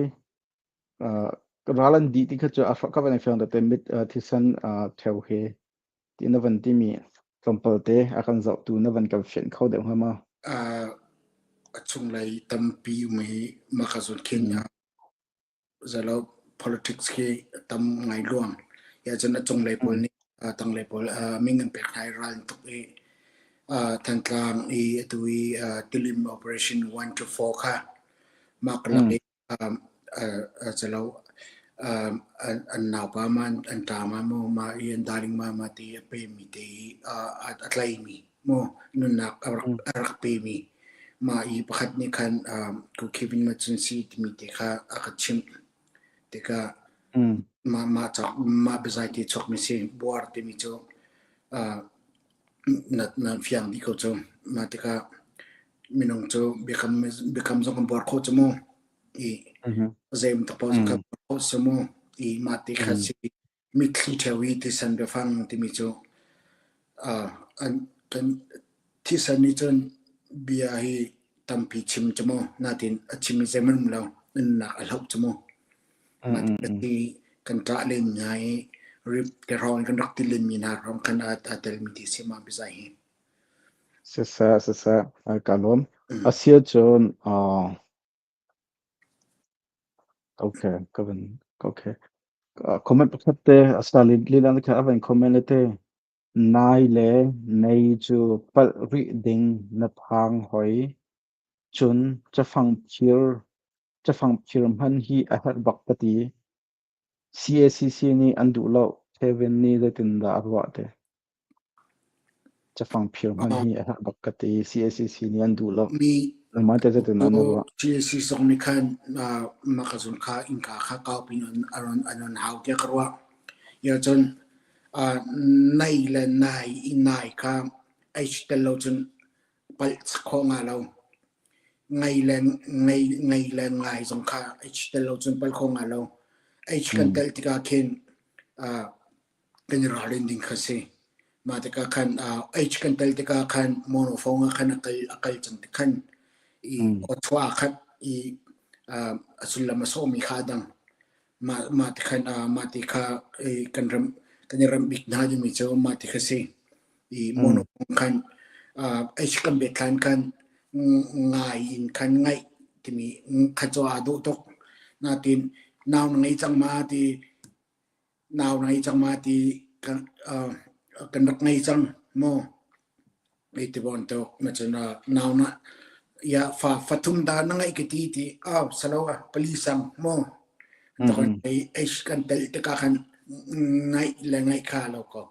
Ral an dih ti kha cu a ka van i fiang te mit thisen ṭheu hi ti na van timi tlawmpal te a kan zohtu na van kan fianh kho deuh hnga ma? A chunglei tampi um hi maka zun khin zalo politics khi tam ngai luang. Ya cun a cunglei pawl nih tanglei pawl ming an pek hna i ral an tuk i Thantlang i atu i Tilim operation 1 to 4 kha mah karlak i calo an naupa ma an ṭa ma maw ma i an darling ma ma ti a pemi te i a tlaimi maw nunnak a rak a rak pemi mah i pakhat nih khan ku Kevin Mackenzie timi te kha a ka chimh tikah mah mah cak mah biazai te chuakmi si buar timi cu na na fiang dih ko cu mah tikah minung cu biakam biakam zong kan buar khawh cu mu i zei tak paoh zong kan buar khawh si mu i mah ti kha si mitthli ṭheo i thisen biafang timi cu an kan thisen nih cun bia hi tampi chim cu mu natin a chim i zeihmanh um lo nunnak a hloh cu mu mah ti kan ṭah len hna i rip te hrawng kan rak ti len mi hna hrawng khan aa telmi ti si ma bizai hi. Siseh, siseh, ka lawm. Asia cun okay, ka van okay. Comment pakhat te asa lila na kha a van comment le te nai le nei cu palh rih ding na phang hoi. Cun cafang phir cafang phir hman hi a herh bak ka ti. CACC nih an duh lo. Kevin nih zeitindah a ruah te? Cafang phir hman hi a herh bak ka ti. CACC nih an duh lo. Mi Nangmah teh zeitindah na ruah? CACC zong nih khan mah ka zung kha innka kha kau pin an an hau tiah ka ruah. Ya cun nai le nai i nai kha H tel lo cun palh khawh nga lo. Ngei le ngei ngei le ngai zong kha H tel lo cun palh khawh nga lo. H kan tel tikah khin kan i ralrin ding kha si. Mah tikah khan H kan tel tikah khan monophone ah khan a kal a kal cang ti khan i awchuah ah khat i a sullam a sawhmi kha a dang. Mah mah ti khan mah ti kha kan ram kan i ramh bik hna timi cu mah ti kha si. I monophone khan H kan bet hlan khan ngai in khan ngaih timi kha cu aa dawh tuk. Natin nau na ngei cang ma ti nau na ngei cang ma ti kan kan rak ngei cang maw ei ti bon tuk na cun nau na ya fa fathum da na ngai ka ti ti aw salo a pali sang maw to ei ei kan tel te ka khan ngai le ngai kha lo ko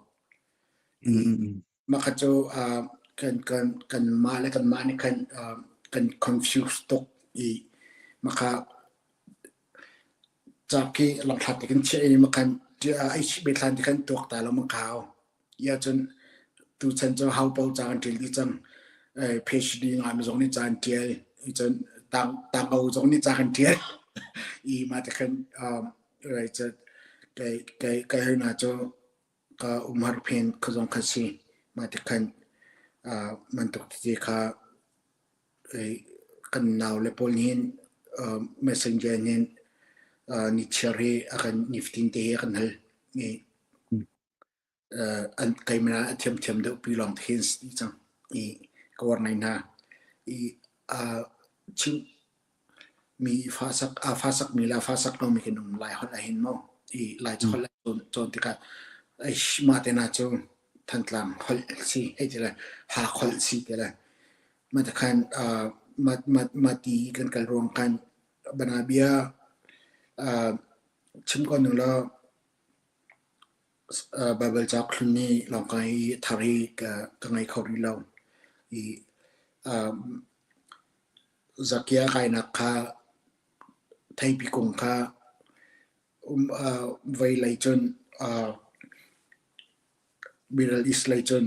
ma kha chu kan kan kan ma le kan ma ni khan kan confuse tuk i ma kha Ca khi langhlat te kan chiah i makhan ai chih bethlan ti khan tuak ta lo mang khau. Ya cun tuchan cu hau pau ca kan ṭial dih cang. PhD ngami zong nih ca an ṭial. Cun tang tang zong nih ca kan ṭial. I mah te khan rai cu kai kai kai hna cu ka umhar phen kha zong kha si. Mah te khan mantuk tete kha Kan naule pawl nih hin messenger nih hin nichiar hi a kan nifatin te hi a kan hal i an keimah a thiamthiam deuh pi lawng te hin si cang. I ka uar ngai hna. I chim mi fa sak a fa sak mi le fa sak lomi kan um Lai holh ahhin mu i Lai holh cawn cawn tikah eish mah te na cu Thantlang holh si hei ti le Hak holh si ti le mah ti khan mah mah mah ti kan kal ruang khan banabia chim ko ning law Baibal cauk hlun hi lawngkai i thar hi ka ka ngei kho rih lo i Zakia kainak kha theipi kung kha vei lei cun Middle East lei cun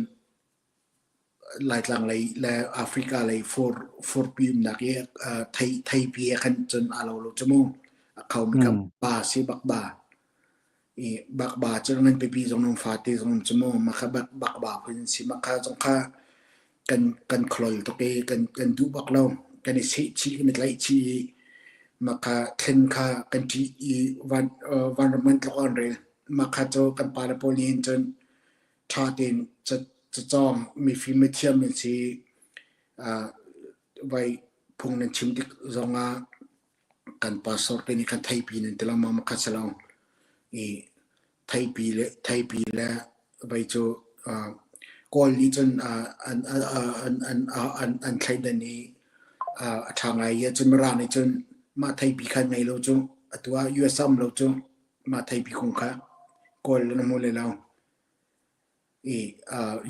Laitlang lei le Africa lei furpi umnak i theipi he khan cun aa lo lo cu mu. A khomi kha ba si bak ba. I bakba cu ngan pipi zong nung fate zong um cu mu mah kha bak bakba phun an si mah kha zong kha kan kan kholol tuk i kan kan duh bak lo kan i seh chih kan i tlaih chih i mah kha thlen kha kan ṭih i van vanram kan tluk an rel mah kha cu kan pale pawl nih hin cun ṭha tein cacawng mifim mithiam an si vai phung nan chim tik zongah kan pastor te nih khan theipi nan ti lo ma kha si lo i theipi le theipi le vei cu kawl nih cun an an an an an thleidan i a ṭha ngai i cun Mirang nih cun mah theipi khan ngei lo cu atu ah US um lo cu mah theipi kung kha kawl na hmu le lo i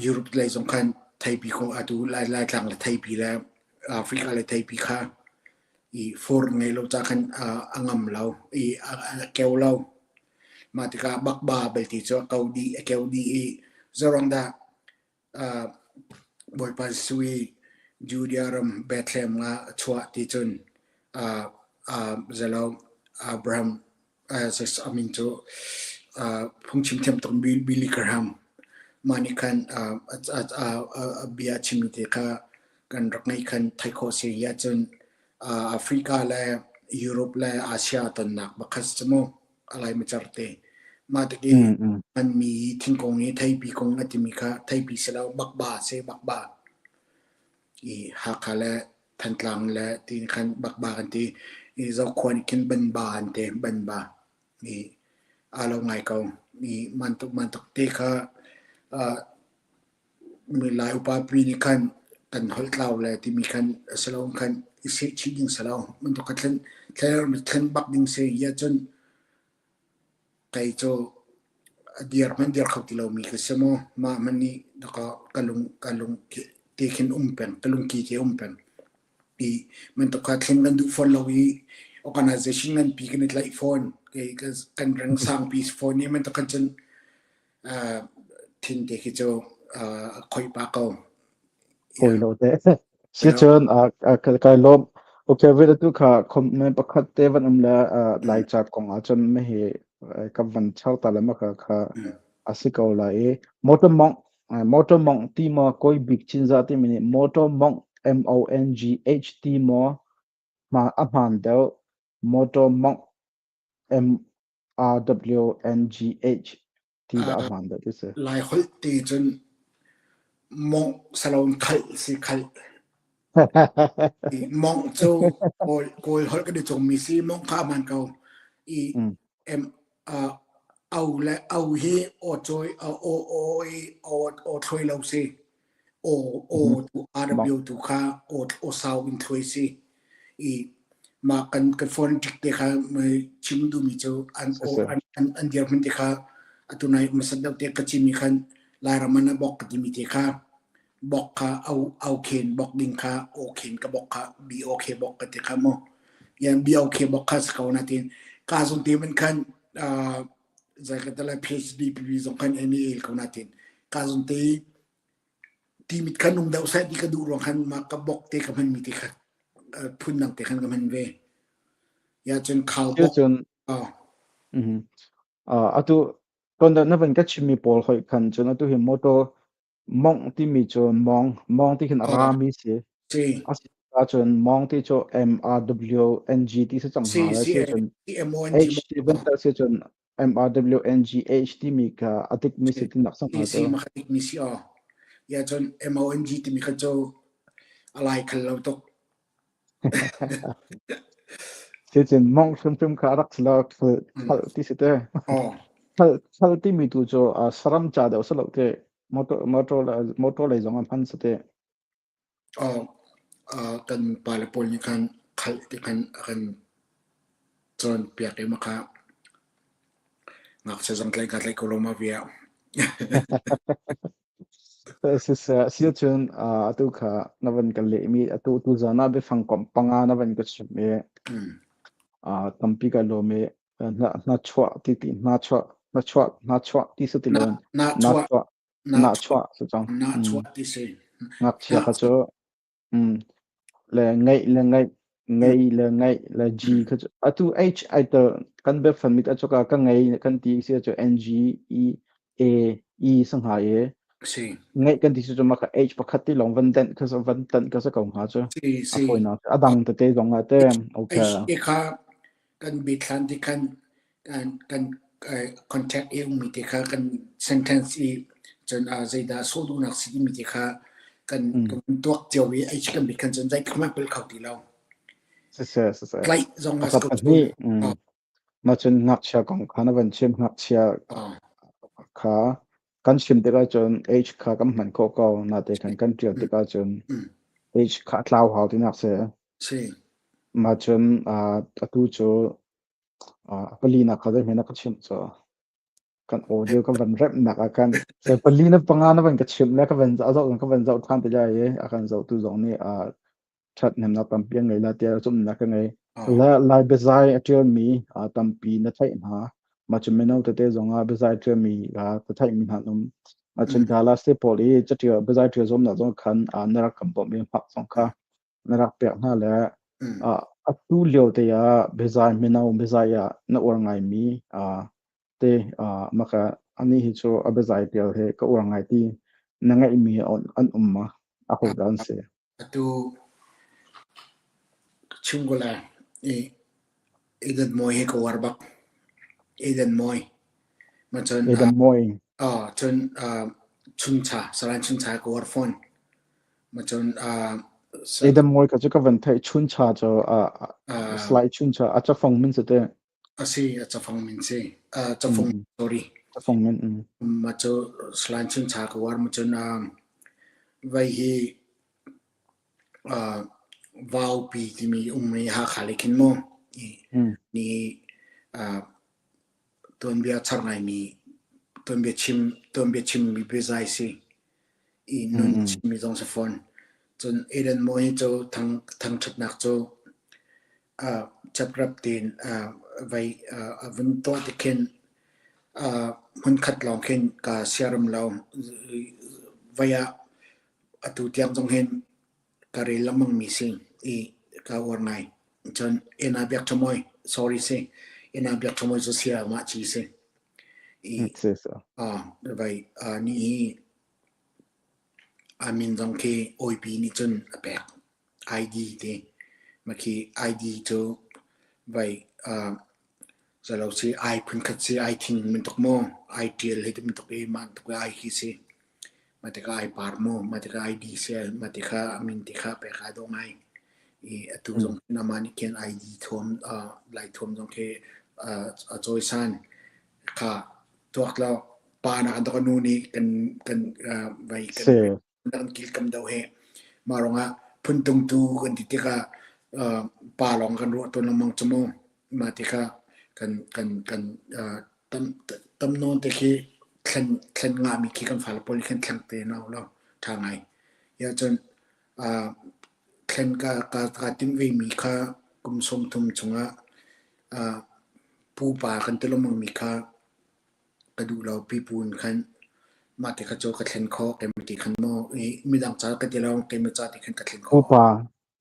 Europe lei zong khan theipi kong atu Laitlang le theipi le Africa le theipi kha i fur ngei lo ca khan a ngam lo i a keu lo. Mah tikah bakba belte cu a ko dih a keu dih i zeruang dah Bawipa Jesuh i Judea ram Bethlehem ah a chuah ti cun zelo Abraham a min cu phungchim thiam tuk Billy Graham mah nih khan a bia a chimmi te kha kan rak ngeih khan theih khawh si ahcun Africa le Europe le Asia tonnak bakhat si mu a laimacar te. Mah tik i hmanmi thingkung i theipi kung a timi kha theipi si lo bakba si bakba. I Hakha le Thantlang le ti khan bakba kan ti. I Zokhua nih khin banba an ti banba. I aa lo ngai ko. I mantuk mantuk te kha mi Lai upa pi nih khan kan holh tlau le timi khan a si lo khan i seh chih ding si lo. Mantuk kha thlen thlen bak ding si. Ya cun Kei cu a dir hmanh dir kho ti lomi ka si mu. Mah hmanh nih dakaw ka lung ka lung te khin um peng, ka lungki te um peng. I bantuk kha thlen kan duh fawn lo i organization nganpi kan i tlaih fawn. Kei kan reng sangpi si fawn i bantuk khan cun thin te khi cu a khoih pah ko. Fawi lo te. Sicun kai lawm. Okay, vele tu kha comment pakhat te van um le Laica kong ahcun me hi ka van char ta le ma kha kha a si ko lai i motor mongh motor mongh ti maw koi bik chinza ti mi nih motor mongh M O N G H ti maw ma a hmaan deuh motor mongh M R W N G H ti dah a hmaan deuh ti si. Lai holh ti cun mongh salon khalh si khalh. I mongh cu kawl kawl holh kan i cawngmi si mongh kha a hmaan ko. I M au le au hi aw cawi aw aw i aw aw thluai lo si. Aw aw tu RW tu kha aw aw sau in thluai si. I mah kan kan phone tik te kha chim duhmi cu an aw an an an dirhmun te kha atu nai hmasat deuh te ka chimmi khan Lairam an a bok ka timi te kha bok kha au au khen bok ding kha aw khen ka bok kha BOK bok ka ti kha mu yan BOK bok kha si ko na tin ka zong te man khan zai ka tala PhD PB zong khan any el ko na tin ka zong te ti mit khan um deuh sai ti ka duh ruang khan ma ka bok te ka hman mi te kha phun dang te khan ka hman ve ya cun khau bok cun atu ton na van ka chimmi pawl hoi khan cun atu hi motor mongh timi cu mong mong ti khin a rami si Si. A si ahcun mong ti cu M R W N G ti si cang Si hnga le si si cun M O N G H ti bantuk si cun M R W N G H timi kha a dikmi si tinak sang Si hnga si cu. ma kha dikmi si aw. Ya cun MONG timi kha cu a lai khal lo tuk. Cucun mong hrimhrim kha a rak si lo khal ti si te. Khal timi tu cu saram ca deuh si lo te. Motor motor motor lei zong an hman si te. Kan pale pawl nih khan khal ti khan a kan cawnpiak i mah kha ngakchia zong tlaih ka tlaih ko lo ma via. Si ahcun atu kha na van ka lehmi atu tu zan ah biafang komh panga na van ka chimh i tampi ka lawm i hnachuah ti ti hnachuah hnachuah hnachuah ti si ti loin Nahchuah nahchuah si cang. Nahchuah ti si. Ngakchia kha cu Le ngeih le ngeih, ngei le ngeih le G kha cu atu H ai tel kan biafan mit a cuka ka ngei kan ti si cu N G E A E sa hnga i Si. ngeih kan ti si cu mah kha H pakhat ti lawng van denh kha van tanh kha si ko hnga cu Si a si. fawinak a dang tete zong ah te okay H te kha kan biathlan ti khan kan kan contact i ummi te kha kan sentence i cun zeidah sawh duhnak si timi te kha kan kan tuak cio i H kan bit khan cun zei hmanh pel kho ti lo. Siseh siseh. Tlaih zong a ko pahnih. Mah cun ngakchia kong kha na van chim ngakchia kha kan chim tikah cun H kha kan hman khawh ko nate khan kan ṭial tikah cun H kha tlau hau tinak si. Si. Mah cun atu cu palinak kha zeihmanh na ka chimh cu kan audio ka van remhnak ah khan pali na panga na van ka chimh le ka van zoh ka van zoh ṭhan te lai i a kan zohtu zong nih ṭhathnemnak tampi an ngei la tiah zumhnak ka ngei. Le Lai biazai a ṭialmi tampi na theih hna. Mah cu mino tete zong ah biazai ṭialmi ka theihmi hna an um. Mah cun Dallas te pawl i caṭial biazai ṭial zuamnak zong khan na rak kan bawmh i hmak zong kha na rak pek hna le atu lio te ah biazai mino biazai ah na uar ngaimi te maka ani hi cu a biazai ṭial he ka uar ngai ti na ngeihmi an um ma a ho dah an si? Atu chim ko lai i Eden Mawi hi ka uar bak. Eden Mawi. Ma cun Eden Mawi. Cun chuncha Saran chuncha ka uar fawn. Ma cun Eden Mawi ka cu ka van theih chuncha cu slide chuncha a cafang min si te. A si, a cafang min si. Cafung sorry. Cafung min. Ma cu Salan chuncha ka uar ma cun vai hi vaupi timi um i Hakha lei khin mu ni tuanbia char ngaimi tuanbia chim tuanbia chimmi biazai si i nun chimmi zong si fawn. Cun Eden Maw hi cu thang thangṭhatnak cu caprap tein vai a vun tuah tik khin hmunkhat lawng khin ka siaram lo. Vai ah atu tiang zong hin ka rel lengmang mi si i ka uar ngai. Cun Ena Biak Ṭha Mawi, sorry si, Ena Biak Ṭha Mawi cu sia mah ci si. I vai ni hi a min zong khi Awipi nih cun a pek. ID ti. Mah khi ID cu vai zalo si ai phunkhat si ai thing bantuk maw ai ṭial hi bantuk i mah bantuk i ai khi si. Mah tikah ai par maw mah tikah ID si mah tikah a min tikah pek aa dawh ngai. I atu zong amah nih khin ID thuam Lai thuam zong khi a cawisan kha tuak lo pa nak an nu nih kan kan vai kan kan kilkam do he mah ruangah phuntungtu kan ti tikah pa lawng kan ruah tawn lengmang cu mu mah tikah kan kan kan tam tam nawn te khi thlen thlen ngahmi khi kan fale pawl khan thleng te no lo tha ngai ya cun thlen ka ka ka tim ve mi kha kum 30 chungah pupa kan ti lengmang mi kha ka duh lo pipu in khan mah ti kha cu ka thlen khawh keimah ti khan maw i midang ca ka ti lo keimah ca ti khan ka thlen khawh. Pupa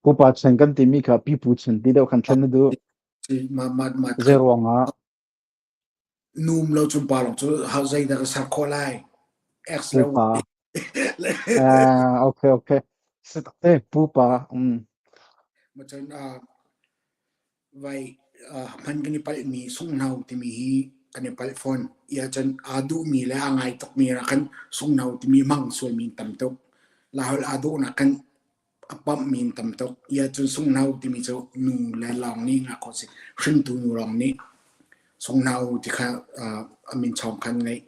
pupa chan kan timi kha pipu chan ti deuh khan thlen na duh. Mah mah mah Zei ruangah? Num lo cun pa lawng cu hau zeidah ka ser khawh lai. X le Pupa. Ah, okay okay. Te pupa. Ma cun vai hman kan i palhmi sunghno timi hi Kan i palh fawn. Ia cun aa duhmi le aa ngai tukmi ah khan sunghno timi hmang sualmi an tam tuk. Laiholh aa dawhnak khan a pamhmi an tam tuk. Ia cun sunghno timi cu nu le lawng nih ngah khawh si. Hringtu nu lawng nih sunghno ti kha a min chawng khan ngeih.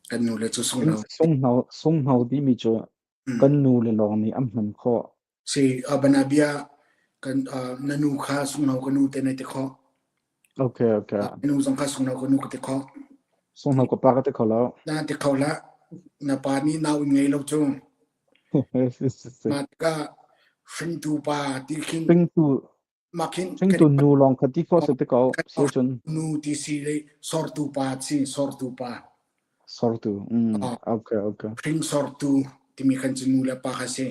Kan nu le cu sunghno. Sunghno, sunghno timi cu kan nu le lawng nih an hman khawh. Si, banabia kan na nu kha sunghno ka nu te na ti khawh. Okay, okay. Na nu zong kha sunghno ka nu ka ti khawh. Sunghno ka pa ka ti kho lo. Na ti kho la. Na pa nih nau in ngei lo cu. Ma tikah hringtu pa ti khin Hringtu mah khin hringtu nu lawng kha ti khawh si ti ko. Si cun nu ti si le sortu pa si sortu pa. Sortu. Mm. Okay, okay. Hringsortu timi khan cu nu le pa kha si.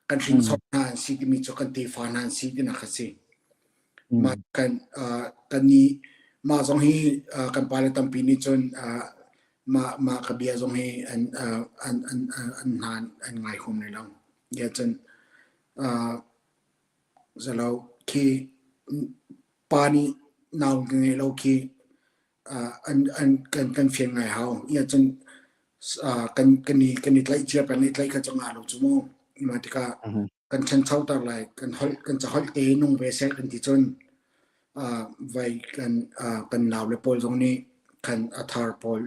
Kan hringsor hna an si timi cu kan tefa hna an si tinak kha si. Mah kan kan ni mah zong hi kan pale tampi nih cun mah mah ka bia zong hi an an an an hna an ngai hum ne lo. Ya cun zalo khi pa nih nau ngei lo khi an an kan kan fian ngai hau. Ia cun kan kan i kan i tlaih cia peng i tlaih kha cu ngah lo cu mu. Mah tikah kan ṭhanchoter lai, kan holh kan caholh te nung ve seh kan ti cun vai kan kan nau le pawl zong nih khan a thar pawl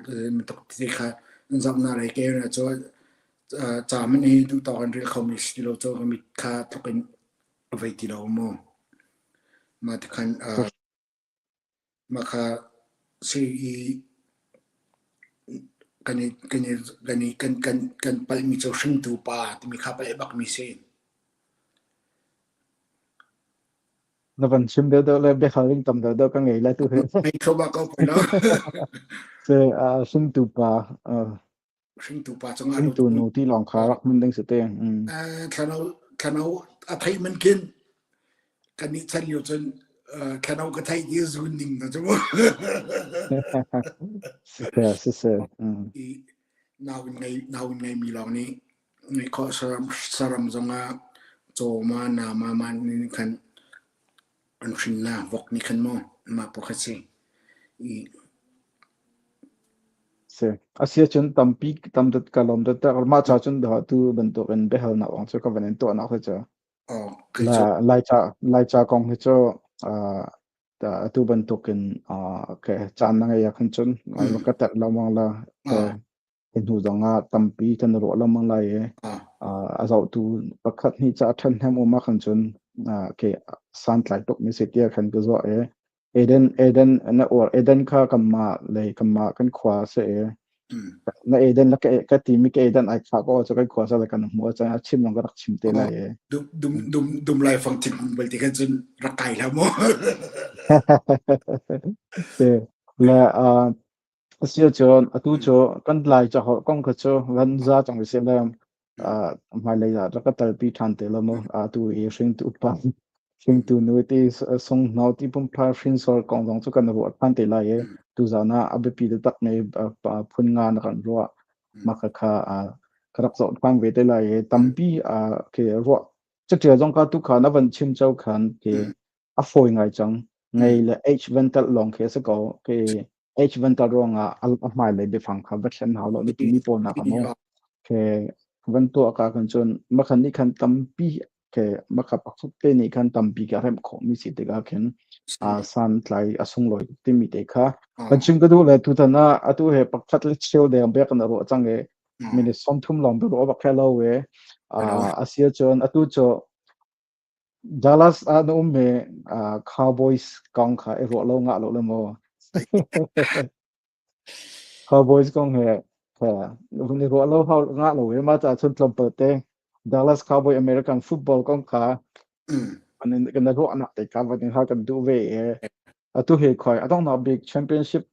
tuk ti kha an zohnak lei ke na cu ca man hi duh tawk in rel kho mi si ti lo cu ka mit kha tluk in vei ti lo mu. Mah tikhan Mah kha si i kan i kan i kan i kan kan kan palhmi cu hringtu pa timi kha palh bakmi si. Na van chim deuhdeuh le biahal ding tam deuhdeuh ka ngei lai tu hi. Ngei kho bak ko pei lo. Se hringtu pa Hringtu pa cungah hringtu nu ti lawng kha rak hman ding si te. Mm. Thlano thlano a thei man khin kan nih chan lio cun thlano ka thei ti zun ding na cu. Sise sise. Mm. I nau in ngei nau in ngei mi lawng nih ngei khawh saram saram zongah caw ma na ma ma nih khan an hrin na vok nih khan maw mah pakhat si. I Si. Asiahcun tampi tam dat ka lawm dat mah ca cun dah tu bantukin biahalnak ong cu ka van in tuahnak hi cu. Oh, kei cu Laica Laica kong hi cu uh, atu bantukin uh, ke caan na ngei ahkhan cun mm. ka telh lengmang la hi hnu zong ah tampi kan ruah lengmang lai i a zohtu pakhat hnih ca ṭhahnem um ahkhan cun ke santlai tuk mi si tiah khan ka zuah i Eden Eden na uar Eden kha kanmah lei kanmah kan khua a si i na Eden la ka ti mi ka Eden ai khah ko cu kan khua sa le kan hmu a chim long ka rak chim te lai i dum dum dum dum lai fang thingkung bal ti khan cun rak kai hlah mu te le Asiahcun atu cu kan Lai caholh kong kha cu van za cang usih le hmailei ah rak ka telpi ṭhan te law mu. Atu i hringtu pa, hringtu nu ti sunghno ti pumphar hrinsor kong zong cu kan ruah ṭhan te lai i tuzaan ah a biapi taktak mi phun nga na kan ruah. Mah khakha ka rak zoh ṭhan ve te lai i tampi ke ruah caṭial zong kha tukha na van chim cio khan ke a fawi ngai cang. Ngei le H van telh lawng khi a si ko. Khi H van telh ruangah a hmailei biafang kha va thlen hau lo na timi pawl nak a mu. Khi van tuah ka kan cun makhan nih khan tampi ke makha pakhat te nih khan tampi ka remh khawh mi si tikah khin a san tlai a sunglawi timi te kha kan chim ka duh le tutan ah atu he pakhat le cheu deng bek na ruah cang e minute 30 lawng be ruah bak khe lo we a sia cun atu cu Dallas ah na um i Cowboys kong kha i ruah lo ngah lo le maw? Cowboys kong he vun i ruah lo hau ngah lo i mah caah cun tlawmpal te Dallas Cowboy American football kong kha kan in kan ruahnak te kha van in hal kan duh ve i atu hi khoi a donghnak bik championship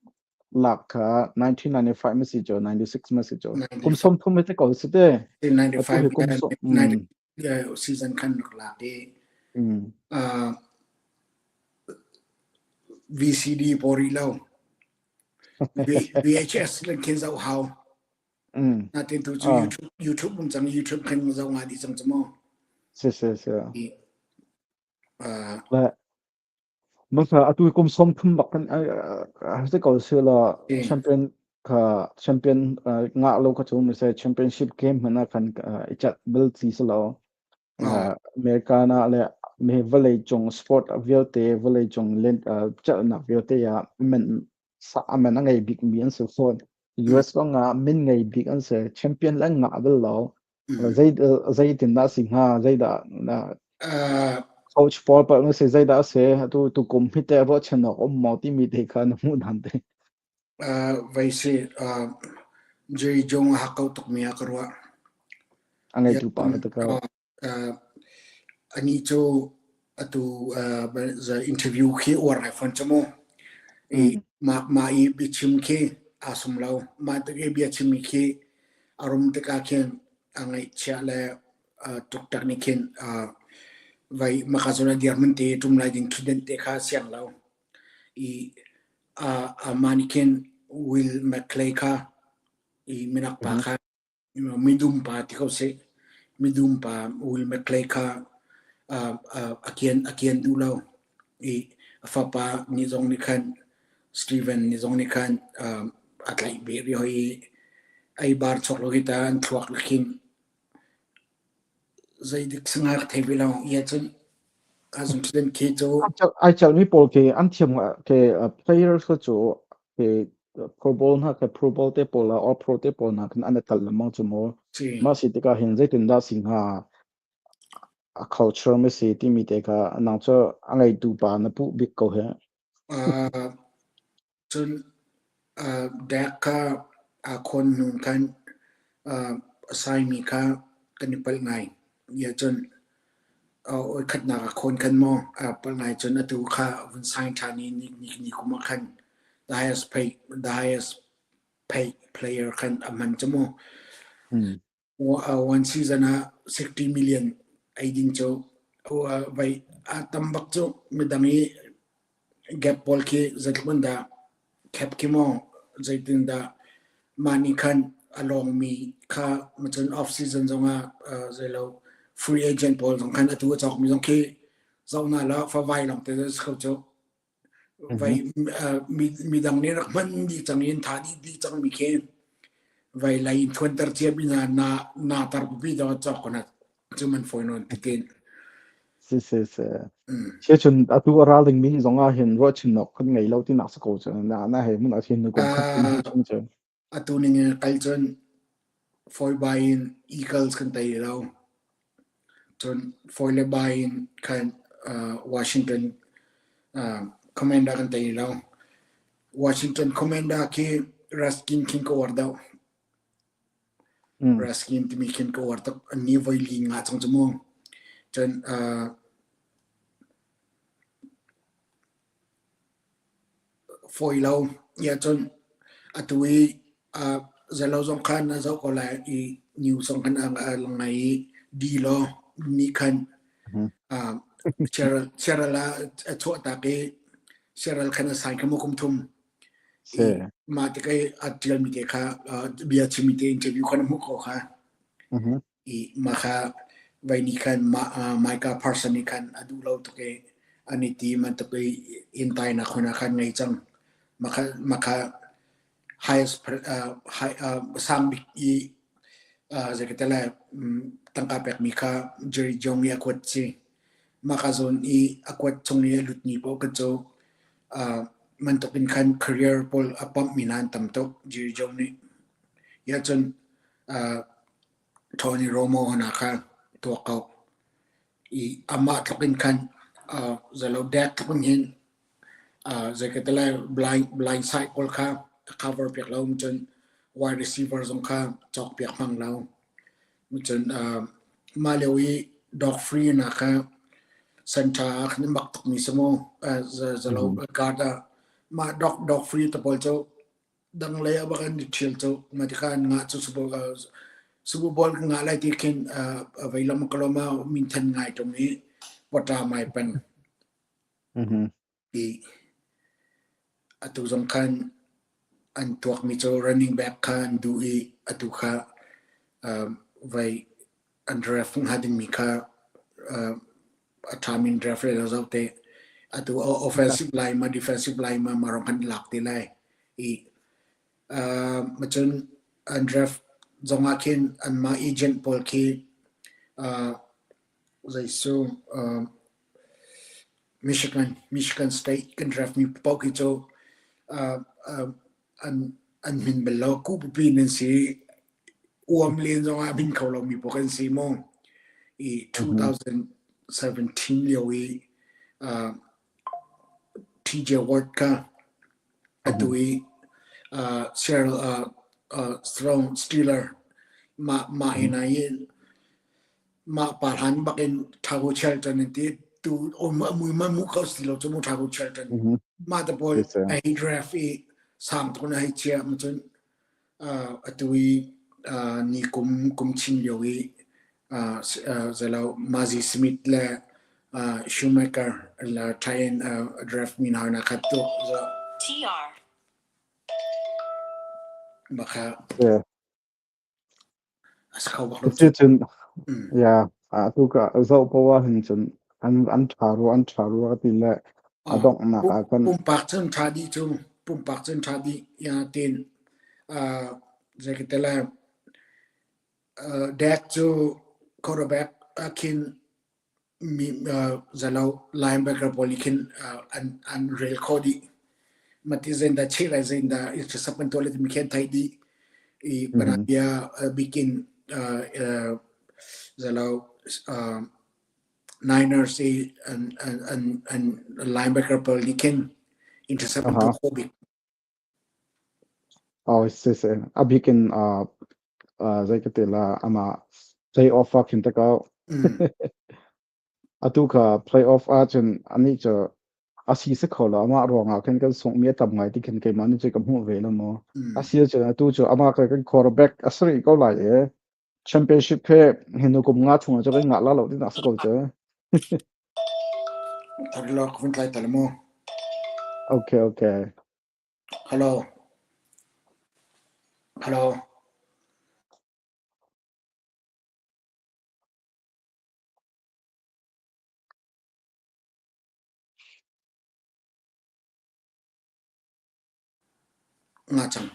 lak kha 1995 ma si cu 96 ma si cu kum 30 te ko si te atu hi kum 95 season khan rak lak i VCD paw rih lo. VHS le khin zoh hau. Natin tu cu YouTube YouTube um cang YouTube khin zoh nga dih cang cu mu. Si si si. Masa atu kum 30 bak kan si ko se la champion kha champion ngah lo kha chu mi se championship game hmana khan i chat bel chi se lo. America na le me vawlei cung sport vialte vawlei cung len chalnak vialte ah men sa aman a ngei bik mi an si fawn. US zong ah min ngei bik an si. Champion le ngah bel lo. Zei zeitin dah si hnga zeidah na coach pawl pa na si zeidah a si atu tu kum hi te ruahchan awk um maw timi te kha na hmuh dan te. Vai si Jerry Jong a hakkau tuk mi ah ka ruah. A ngeitu pa ka te ko. Anih cu atu interview khi uar ngai fawn cu mu. I mah mah i biachim khi aa sum lo. Mah tik i biachimmi khi a rum tikah khin a ngaihchiah le tuktak nih khin vai maka cun a dirhmun te ṭum lai ding ṭhutdenh te kha siang lo. I amah nih khin Will McClay kha i minak pa kha Midum pa ti ko seh. Midum pa Will McClay kha a kian duh lo i a fapa nih zong nih khan Steven nih zong nih khan a tlaih beh rih hoi i ei bar chuak lo hi ta an thluak le khin zeidik singai ka thei ve lo. Ia cun khi cu Ai chalmi pawl khi an thiam ke players kha cu ke Pro Bowl hna ke Pro Bowl te pawl All Pro te pawl hna khin an i tal lengmang cu mu. Si. Mah si tikah hin zeitin dah si hnga a culture ma si timi te kha nang cu a ngeitu pa na puh bik ko he. Cun Dak kha aa khawn hnu khan a saimi kha kan i palh ngai. Cun voikhatnak a khawn khan maw aa palh ngai cun atu kha a vun sign ṭhan i ni kum ah khan the highest paid the highest paid player khan a hman cu mu. One season ah 60 million ei ding cu vai a tam bak cu midang i gap pawl khi zeitluk in dah cap khi maw zeitin dah mah nih khan a lawngmi kha macun off season zongah zeilo free agent pawl zong khan atu a cawkmi zong khi zohna la favai lawng te si kho cu. Vai midang nih rak hman dih cang in tha dih dih cangmi khi vai lei in thuanter cia mi hna na na tar pipi dawh cawk ko hna cu man fawi nawn titin. Si si si. Che chun atu a ral ding mi zong ah hin ruahchinnak kan ngei lo tinak si ko cu na na he mun a hin kum khat chung cu. Atu ning in kal cun fawi bai in Eagles kan tei lo. Cun fawi le bai in khan Washington Commander kan tei lo. Washington Commander khi Ruskin khin ka uar deuh. Ruskin timi khin ka uar tuk. An ni voi li nga cang cu mu. Cun Fawi lo. Cun atu i zeilo zong khan na zoh ko lai i news zong khan a lang ngai i di law nih khan Cheryl ah a chuahtak i Cheryl khan a sign kha mu kum thum. I mah tik i a ṭialmi te kha bia chimmi te interview kha na hmuh ko kha. I mah kha vai nih khan Micah Parsons nih khan a duh lo tuk i an i ti bantuk i inntainak hmun ah khan ngei cang. Mah kha mah kha highest high, sang bik i zei ka ti lai tangka pekmi kha Jerry Jong i a kuat si. Mah ka zawn i a kuat chung i a lutmi paoh kha cu bantuk in khan career pawl a pump mi hna an tam tuk Jerry Jong nih. Ya cun Tony Romo hna kha tuak ko. I amah tluk in khan zalo dek tluk in hin zei ka ti lai blind blind side pawl kha a cover piak lo cun wide receiver zong kha cawk piak hmang lo. Cun mah lio i dog free na kha center ah khan mak tuk mi si mu zalo guard ah mah dog dog free te pawl cu Dang lei ah bak an i ṭhial cu mah tikah an ngah cu Super Bowl ka ngah lai ti khin vei lam ka lawm ah minthan ngai ṭung i pawṭa mai peng. I atu zong khan an tuakmi cu running back kha an duh i atu kha vei an draft hnga dingmi kha a ṭhami in draft le zoh te. Atu offensive line ma defensive line ma ma rong kan lak te lai. I macun an draft zong ah khin anmah agent pawl khi zeisu Michigan Michigan State kan draft mi paoh khi cu an an hmin bal lo ku pipi nan si uam len zong ah hmin kho lo mi paoh kan si mu i 2017 lio i TJ Watt kha atu i Seattle Strong Steeler mah mah ina i mah pa hlan bak in Thago Shelton an ti tu mui ma mu kho si lo cu mu Thago Shelton mah te pawl a hei draft i sang tuk na hei chia ma cun atu i ni kum kum chin lio i zelo Mazi Smith le Shoemaker la try and draft mi hna na khat tuk TR bakha Yeah. a si kho bak lo Cu cun Mm. ya atu ka zoh poah hin cun an an ṭha rua an ṭha rua ka ti le a Oh, donghnak ah kan pumpak cun ṭha dih cu pumpak cun ṭha dih ya tin uh, zei ka ti lai uh, Dak cu quarterback ah khin mi zalo linebacker pawl nih khin an an rel khawh dih. Mati zeindah cheh lai zeindah intercept kan tuah lai timi khi an theih dih. I panabia bikin zalo Niners i an an an an linebacker pawl nih khin intercept an tuah khawh bik. Oh, si si. A bik in zei ka ti la amah playoff ah khin ta ko. Atu kha playoff ahcun anih cu a si si kho lo amah ruangah khin kan sunghmi a tam ngai ti khin keimah nih cun ka hmuh ve lo mu. A si ahcun atu cu amah ka kan quarterback a si rih ko lai i championship he hinu kum nga chungah cu kan ngah la lo ti nak si ko cu. Thar vun tlai tal mu. Okay, okay. Hello. Hello. Nga cang.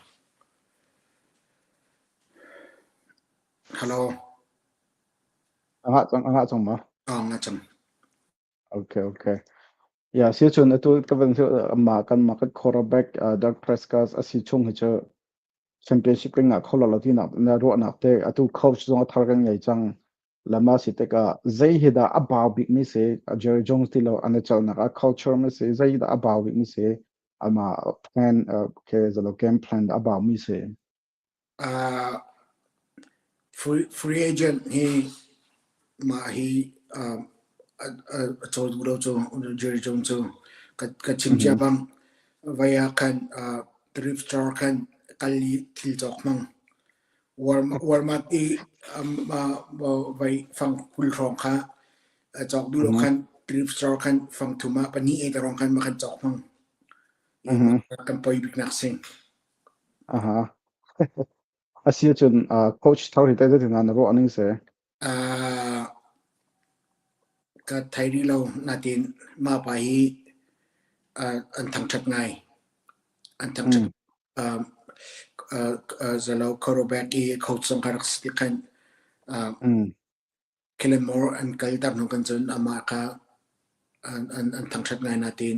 Hello. A ngah cang, a ngah cang ma? Ah, nga cang. Okay, okay. Ya, si cun atu ka van ma kan ma kan quarterback Doug Prescott a si chung hi cu championship kan ngah kho lo lo ti nak na ruahnak te atu coach zong a thar kan ngei cang. Lama si tikah zei hi dah a bau bik mi si Jerry Jones ti lo an i calnak a culture mi si zei dah a bau bik mi si ama plan ke zalo game plan a bau mi si. Free, free agent hi mah hi a cawl duh lo cu Jerry Jones cu ka, ka chim cia bang vai ah khan thrift store khan kal i thil cawk hmang Walmart i vai fang 20 hrawng kha cawk duh lo khan thrift store khan fang thum ah pahnih e te rong khan ma khan cawk hmang. Kan poi bik nak si. Aha. Asi ahcun coach thar hi teh zeitin na ruah ning si? Ka thei rih lo natin mah pa hi an thangṭhat ngai. An thangṭhat zalo quarterback i coach zong kha rak si ti khan Kellen Moore an kal tak hnu kan cun amah kha an an an thangṭhat ngai natin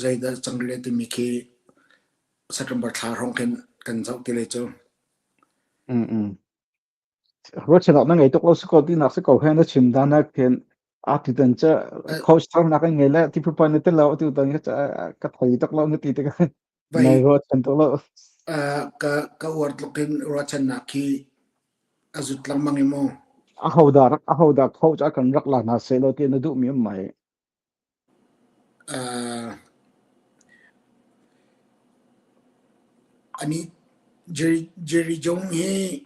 zeidah cang le timi khi September thla hrawng khin kan zoh ti lai cu. Ruahchan awk na ngei tuk lo si ko tinak si ko he na chim dan ah khin a tutan cu coach thar nak in ngei le ti phu na ti lo tutan ka thei tuk lo na ti tik Vai nai ruahchan tuk lo. Ka ka uar tluk in ruahchannak khi a zut lengmang i mu. Ahodah rak ahodah coach a kan rak la hna seh law ti na duh mi um mai. Ani Jerry, Jerry Jong hi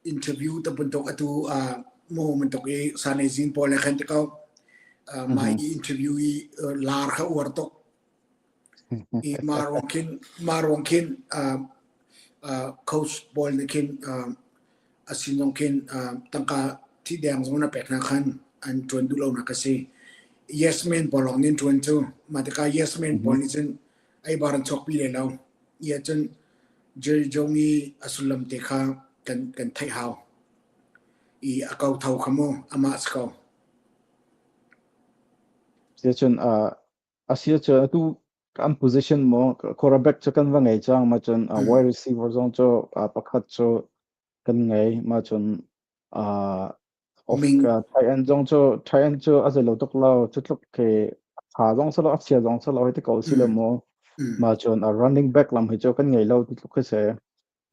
interview ta bantuk atu mu bantuk i sanai zin pawl le khan te ko mah i interview i lar kha uar tuk i mah ruang khin mah ruang khin coach pawl nih khin a sin zong khin tangka thi deng zong na pek hna khan an ṭuan duh lonak a si. Yes man pawl lawng nih an ṭuan cu. Mah tikah yes man pawl nih cun eibar an chuakpi le lo. I ahcun Jerry Jong i a sullam te kha kan theih hau. I a kotho kha mu amah si ko. Cun a si ahcun atu kan position maw quarterback cu kan va ngei cang ma cun wide receiver zong cu pakhat cu kan ngei ma cun Ming tight end zong cu tight end cu a zelo tuk lo cu tluk ke tha zong salo a chia zong salo hei ti ko si lo mu ma cun a running back lam hi cu kan ngei lo ti tluk khi si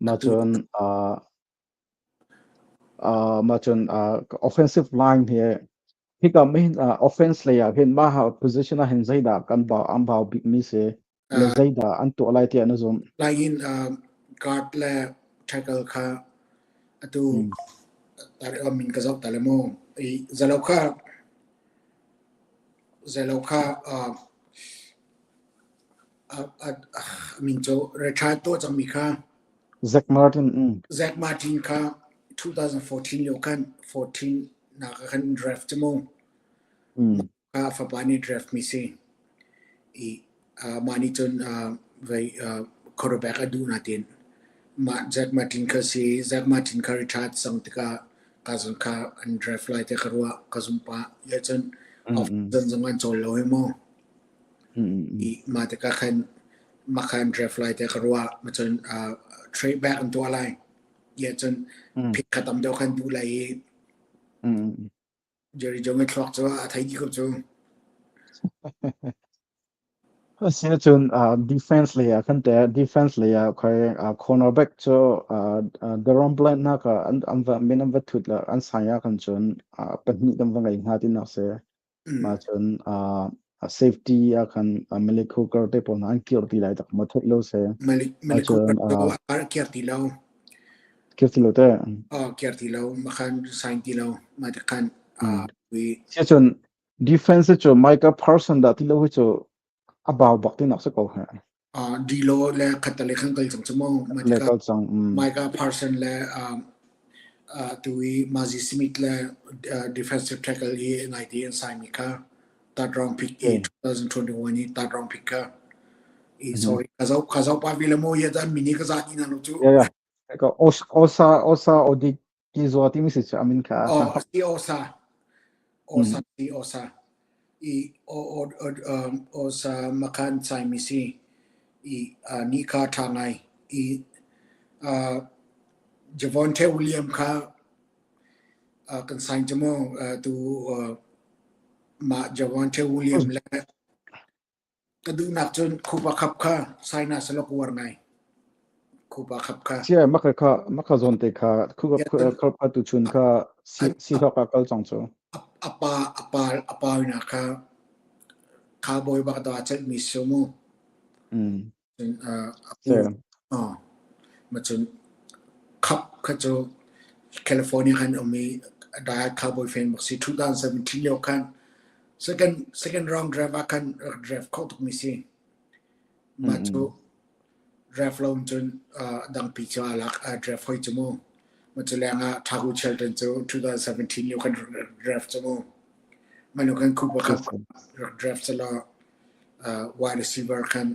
ma cun ma cun offensive line hi hika hin offense lei ah hin mah position ah hin zeidah kan bau an bau bik mi si le zeidah an tuah lai tiah na zumh? Lai in guard le tackle kha atu tari min ka zoh ta le mu i zalo kha zalo kha min cu retire to cang mi kha Zach Martin. Zach Martin kha 2014 lio khan 14 nak khan draft cu mu. Kha fapa nih draft mi si. I mah nih cun vei quarterback a duh natin mah Zach Martin kha si Zach Martin kha retired sang tikah ka zon kha an draft lai te ka ruah ka zum pa ya cun off zon zong an cawl lo hi mu. I mah tikah khan mah kha an draft lai tiah ka ruah. Cun trade back an tuah lai. Yeah, cun pick kha tam deuh khan duh lai i Jerry Jones i thluak cu a thei dih ko cu. Asicun defense lei ah khan teh defense lei ah khoi cornerback cu Deron Bland nak ah an va min an va thut la an sign ah khan cun pahnih kan va ngei hnga ti nak si. Mah cun safety ah khan Malik Hooker te pawl hna an kir ti lai tak maw theih lo si. Malik Mah Malik cun Hooker cu a kir ti lo. Kir ti lo te. Kir ti lo. Mah khan sign ti lo. Mah te khan we Siacun defense cu Micah Parsons dah ti lo hi cu a bau bak ti nak si ko he. Dilo le khattale khan kal cang cu mu. Mah Le tikah kal cang. Micah Parsons le tu i Mazi Smith le defensive tackle i nai ti an sign mi kha third round pick i 2021 i third round pick kha i sorry ka zo pa vi le mu ye dan mini ka za ni na lo cu. Yeah, yeah. Ka Osa Osa Odi ki zua timi si cu amin kha. Oh, si Osa. Osa si Osa. I o o Osa makan chai mi si i ni kha tha ngai i Javonte William kha kan sign chu mu tu ma Javonte William le Ka duhnak cun khupa khap kha sinus salock uar ngai. Khupa khap kha. Cia maka kha maka zawn te kha khuka kha tu chun kha si si hlok ah kal cang cu. Apa apa apa na kha cowboy bak da chelh mi su mu. Cun apu ma cun khap kha cu California khan um i die cowboy fan bak si 2017 lio khan second round draft ah khan rak draft kho tuk mi si. Mah cu draft lo cun dangpi cu a lak draft hoi cu mu. Mah cu leng ah Thaku Shelton cu 2017 lio khan draft cu mu. Mah lio khan Cooper Kupp rak draft sala wide receiver khan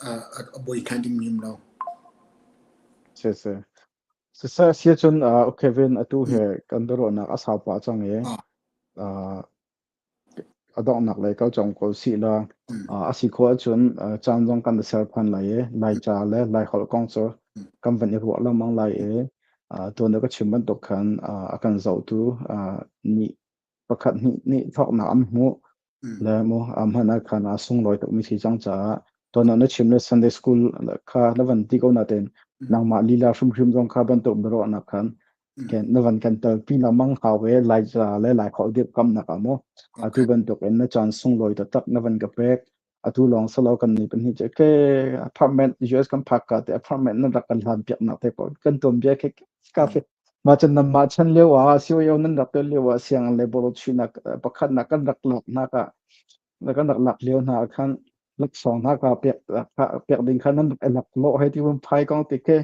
a boi khan ding mi um lo. Si si. Siseh si cun Kevin atu he kan biaruahnak a sau pah cang i a donghnak lei kal cang ko sih la a si khawh ahcun caan zong kan i ser phan lai i Laica le Laiholh kong cu kan van i ruah lengmang lai i tuan ka chim bantuk khan a kan zohtu nih pakhat hnih nih thawknak an hmuh le mu hman ah khan a sunglawi tukmi si cang caah tuan na chim le Sunday school kha na van ti ko nain nangmah lila hrimhrim zong kha bantuk biaruahnak khan ken na van kan tel pi lengmang hau ve lai ca le lai khol dirh kamnak ah mu atu bantuk in na caan sunglawi taktak na van ka pek atu lawng salo kan ni pahnih che ke apartment US kan phak ka te apartment na rak kan hlan piak nak te ko kan tuan bia ke ka fe ma chan nam ma chan leo ah COO nan rak tel leo ah siang le boro chunak pakhat nak kan rak lak nak ah na kan rak lak lio hna khan laksawng hna kha pek pek ding kha nan rak lak lo hei ti vun phai kong ti ke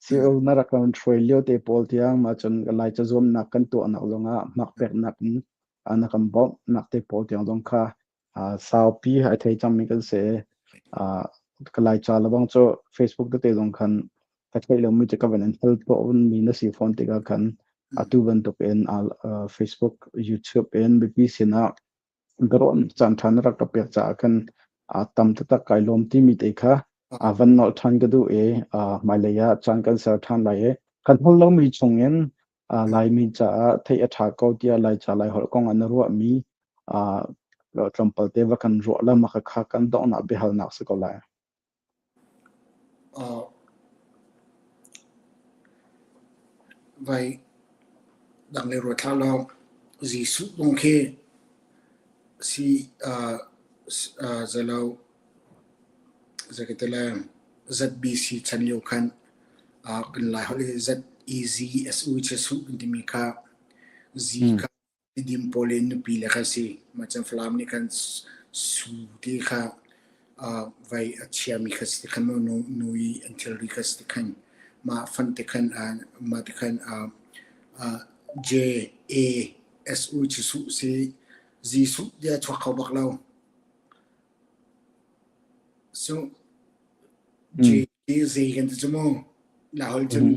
CEO na rak kan hruai lio te pawl tiang ma cun lai ca zuamnak kan tuahnak zongah hmak peknak in na kan bawmh nak te pawl tiang zong kha saupi ai thei cangmi kan si. Ka Laica lebang cu Facebook tete zong khan ka theih lomi cu ka van in hal tawnmi na si fawn tikah khan atu bantuk in Facebook, YouTube in mipi sinah biaruah caan ṭha na rak ka pek caah khan tam taktak kai lawm timi te kha van nolh ṭhan ka duh i hmailei ah caan kan ser ṭhan lai i kan hol lomi chungin Laimi caah theih a ṭha ko tiah Laica Laiholh kong ah na ruahmi tlawmpal te va kan ruah la mah kha kan donghnak biahalnak si ko lai. Vai dang le ruat hlah law Jesuh kong khi si zalo zeikatile ZBC chan lio khan kan Laiholh i ZEZSU Jesuh kan timi kha Z kha Tidim pawl i nupi le kha si. Mah cun Falam nih khan su ti kha vai a chiami kha si ti khan nu nu i an thilri kha si ti khan mah font te khan mah ti khan J A S U Jesuh si Jesuh tiah chuak kho bak lo. So J Z kan ti cu mu. Lahol cun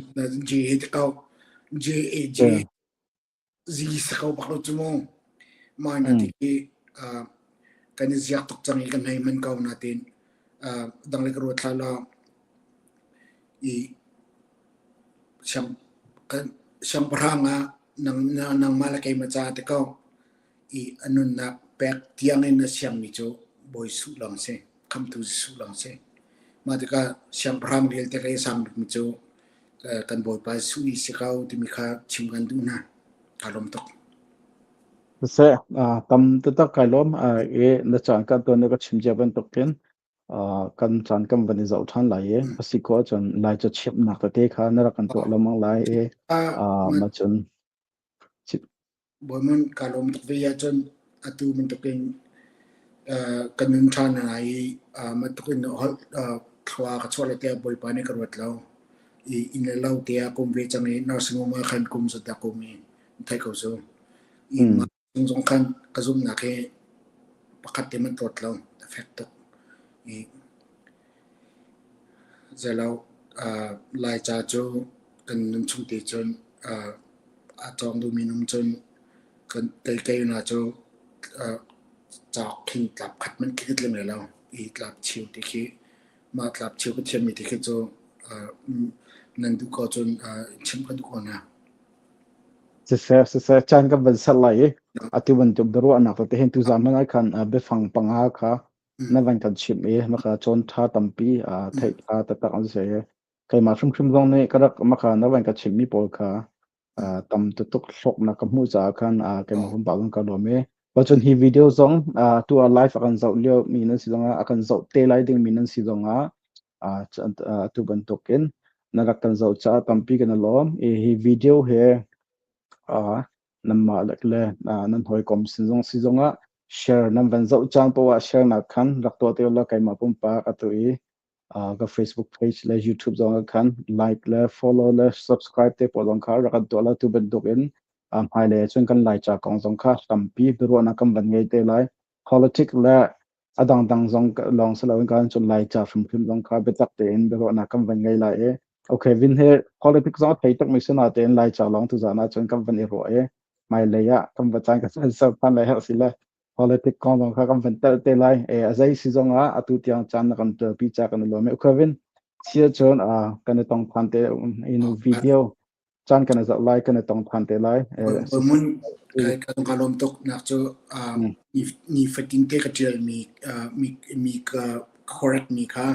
J he ti ko. J A J Zi si kho bak lo cu mu. Mah na ti khi kan i ziak tuk cang i kan hei man ko natin dang le ka ruat hlah law i siang kan siangpahrang ah nang nangmah le keimah ca ti ko i a nunnak pek tiang in a siangmi cu Bawi Jesuh lawng si, Khamhtu Jesuh lawng si. Mah tikah siangpahrang vialte ka i sang bikmi cu kan Bawipa Jesuh i si ko timi kha chim kan duh hna. Kaa lawm tuk. Siseh, tam taktak kai lawm. I na caan kan tuan na ka chim cia bantukin kan caan kan van i zoh ṭhan lai i a si khawh ahcun Laica chimhnak tete kha na rak kan tuah lengmang lai i mah cun Bawiman kaa lawm tuk ve ahcun atu bantukin kan nun ṭhan hna i bantukin holh thlua ka chuah le tiah Bawipa nih ka ruat lo. I inn le lo te ah kum ve cang i nursing home ah khan kum zat dah kum i theih ko cu. I mah chung zong khan ka zumhnak hi pakhat te man tlawt lo, a fek tuk. I zeilo Laica cu kan nun chung te cun a cawng duhmi nung cun kan kei kei na cu cauk khin tlap khat hmanh khi ka tling lo i tlap cheu ti khi mah tlap cheu ka thiammi ti khi cu nan duh ko cun chim ka duh ko hna. Siseh, siseh, caan kan van ser lai i atu bantuk biaruahnak tete hin tuzaan hmanh ah khan biafang panga kha na van kan chimh i maka cawn ṭha tampi theih ṭha taktak an si i keimah hrimhrim zong nih ka rak maka na van ka chimhmi pawl kha tam tuk hlawknak ka hmuh caah khan keimah pumpak zong ka lawm i cun hi video zong tu ah live a kan zoh lio mi nan si zongah a kan zoh te lai ding mi nan si zongah atu bantukin na rak kan zoh caah tampi kan i lawm i hi video he nanmah le nan hawikom sin zong si zongah share nan van zoh caan poah ah share nak khan rak tuah te ulaw keimah pumpak atu i ka Facebook page le YouTube zong ah khan like le follow le subscribe te pawl zong kha rak kan tuah la tu bantuk in hmailei cun kan Laica kong zong kha tampi biaruahnak kan van ngei te lai. Politics le a dangdang zong lawng si loin kan cun Laica hrimhrim zong kha biatak tein biaruahnak kan van ngei lai i okay Vin he politics zong a thei tuk mi si natein Laica lawng tuzaan ah cun kan van i ruah i hmailei ah kan va caan kan van ser than lai herh si le politic kong zong kha kan van telh te lai. E a zei si zong ah atu tiang caan na kan tuarpi ca kan i lawm i Kevin sia cun kan i tong than te inu video caan kan i zoh lai kan i tong than te lai. Mun ka ka lawm tuk nak cu ni fatin te ka tial mi mi mi ka correct mi kha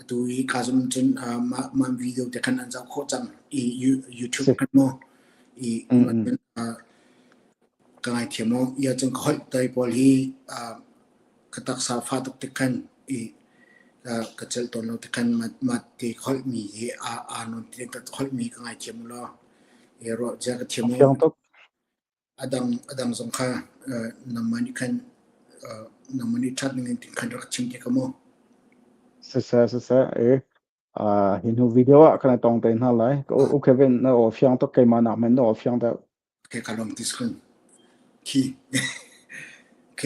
atu hi ka zum cun ma video te khan an zoh khawh cang i YouTube kan mo i Ka ngaithiam u. Ia cun ka holh toi pawl hi ka taksa fa tuk tik khan i ka celh tawn lo tik khan mah ti ka holhmi hi aa nawn ti ka holhmi ka ngaithiam u law i ruah zia ka thiam u. Fiang tuk. A dang a dang zong kha nangmah nih khan nangmah nih ṭhat ning in tin khan rak chim te ka mu. Siseh siseh e hi hnu video ah kan tong te hna lai. Okay Vin na aw fiang tuk keimah nak men na aw fiang deuh. Okay, ka lawm ti screen. Khi.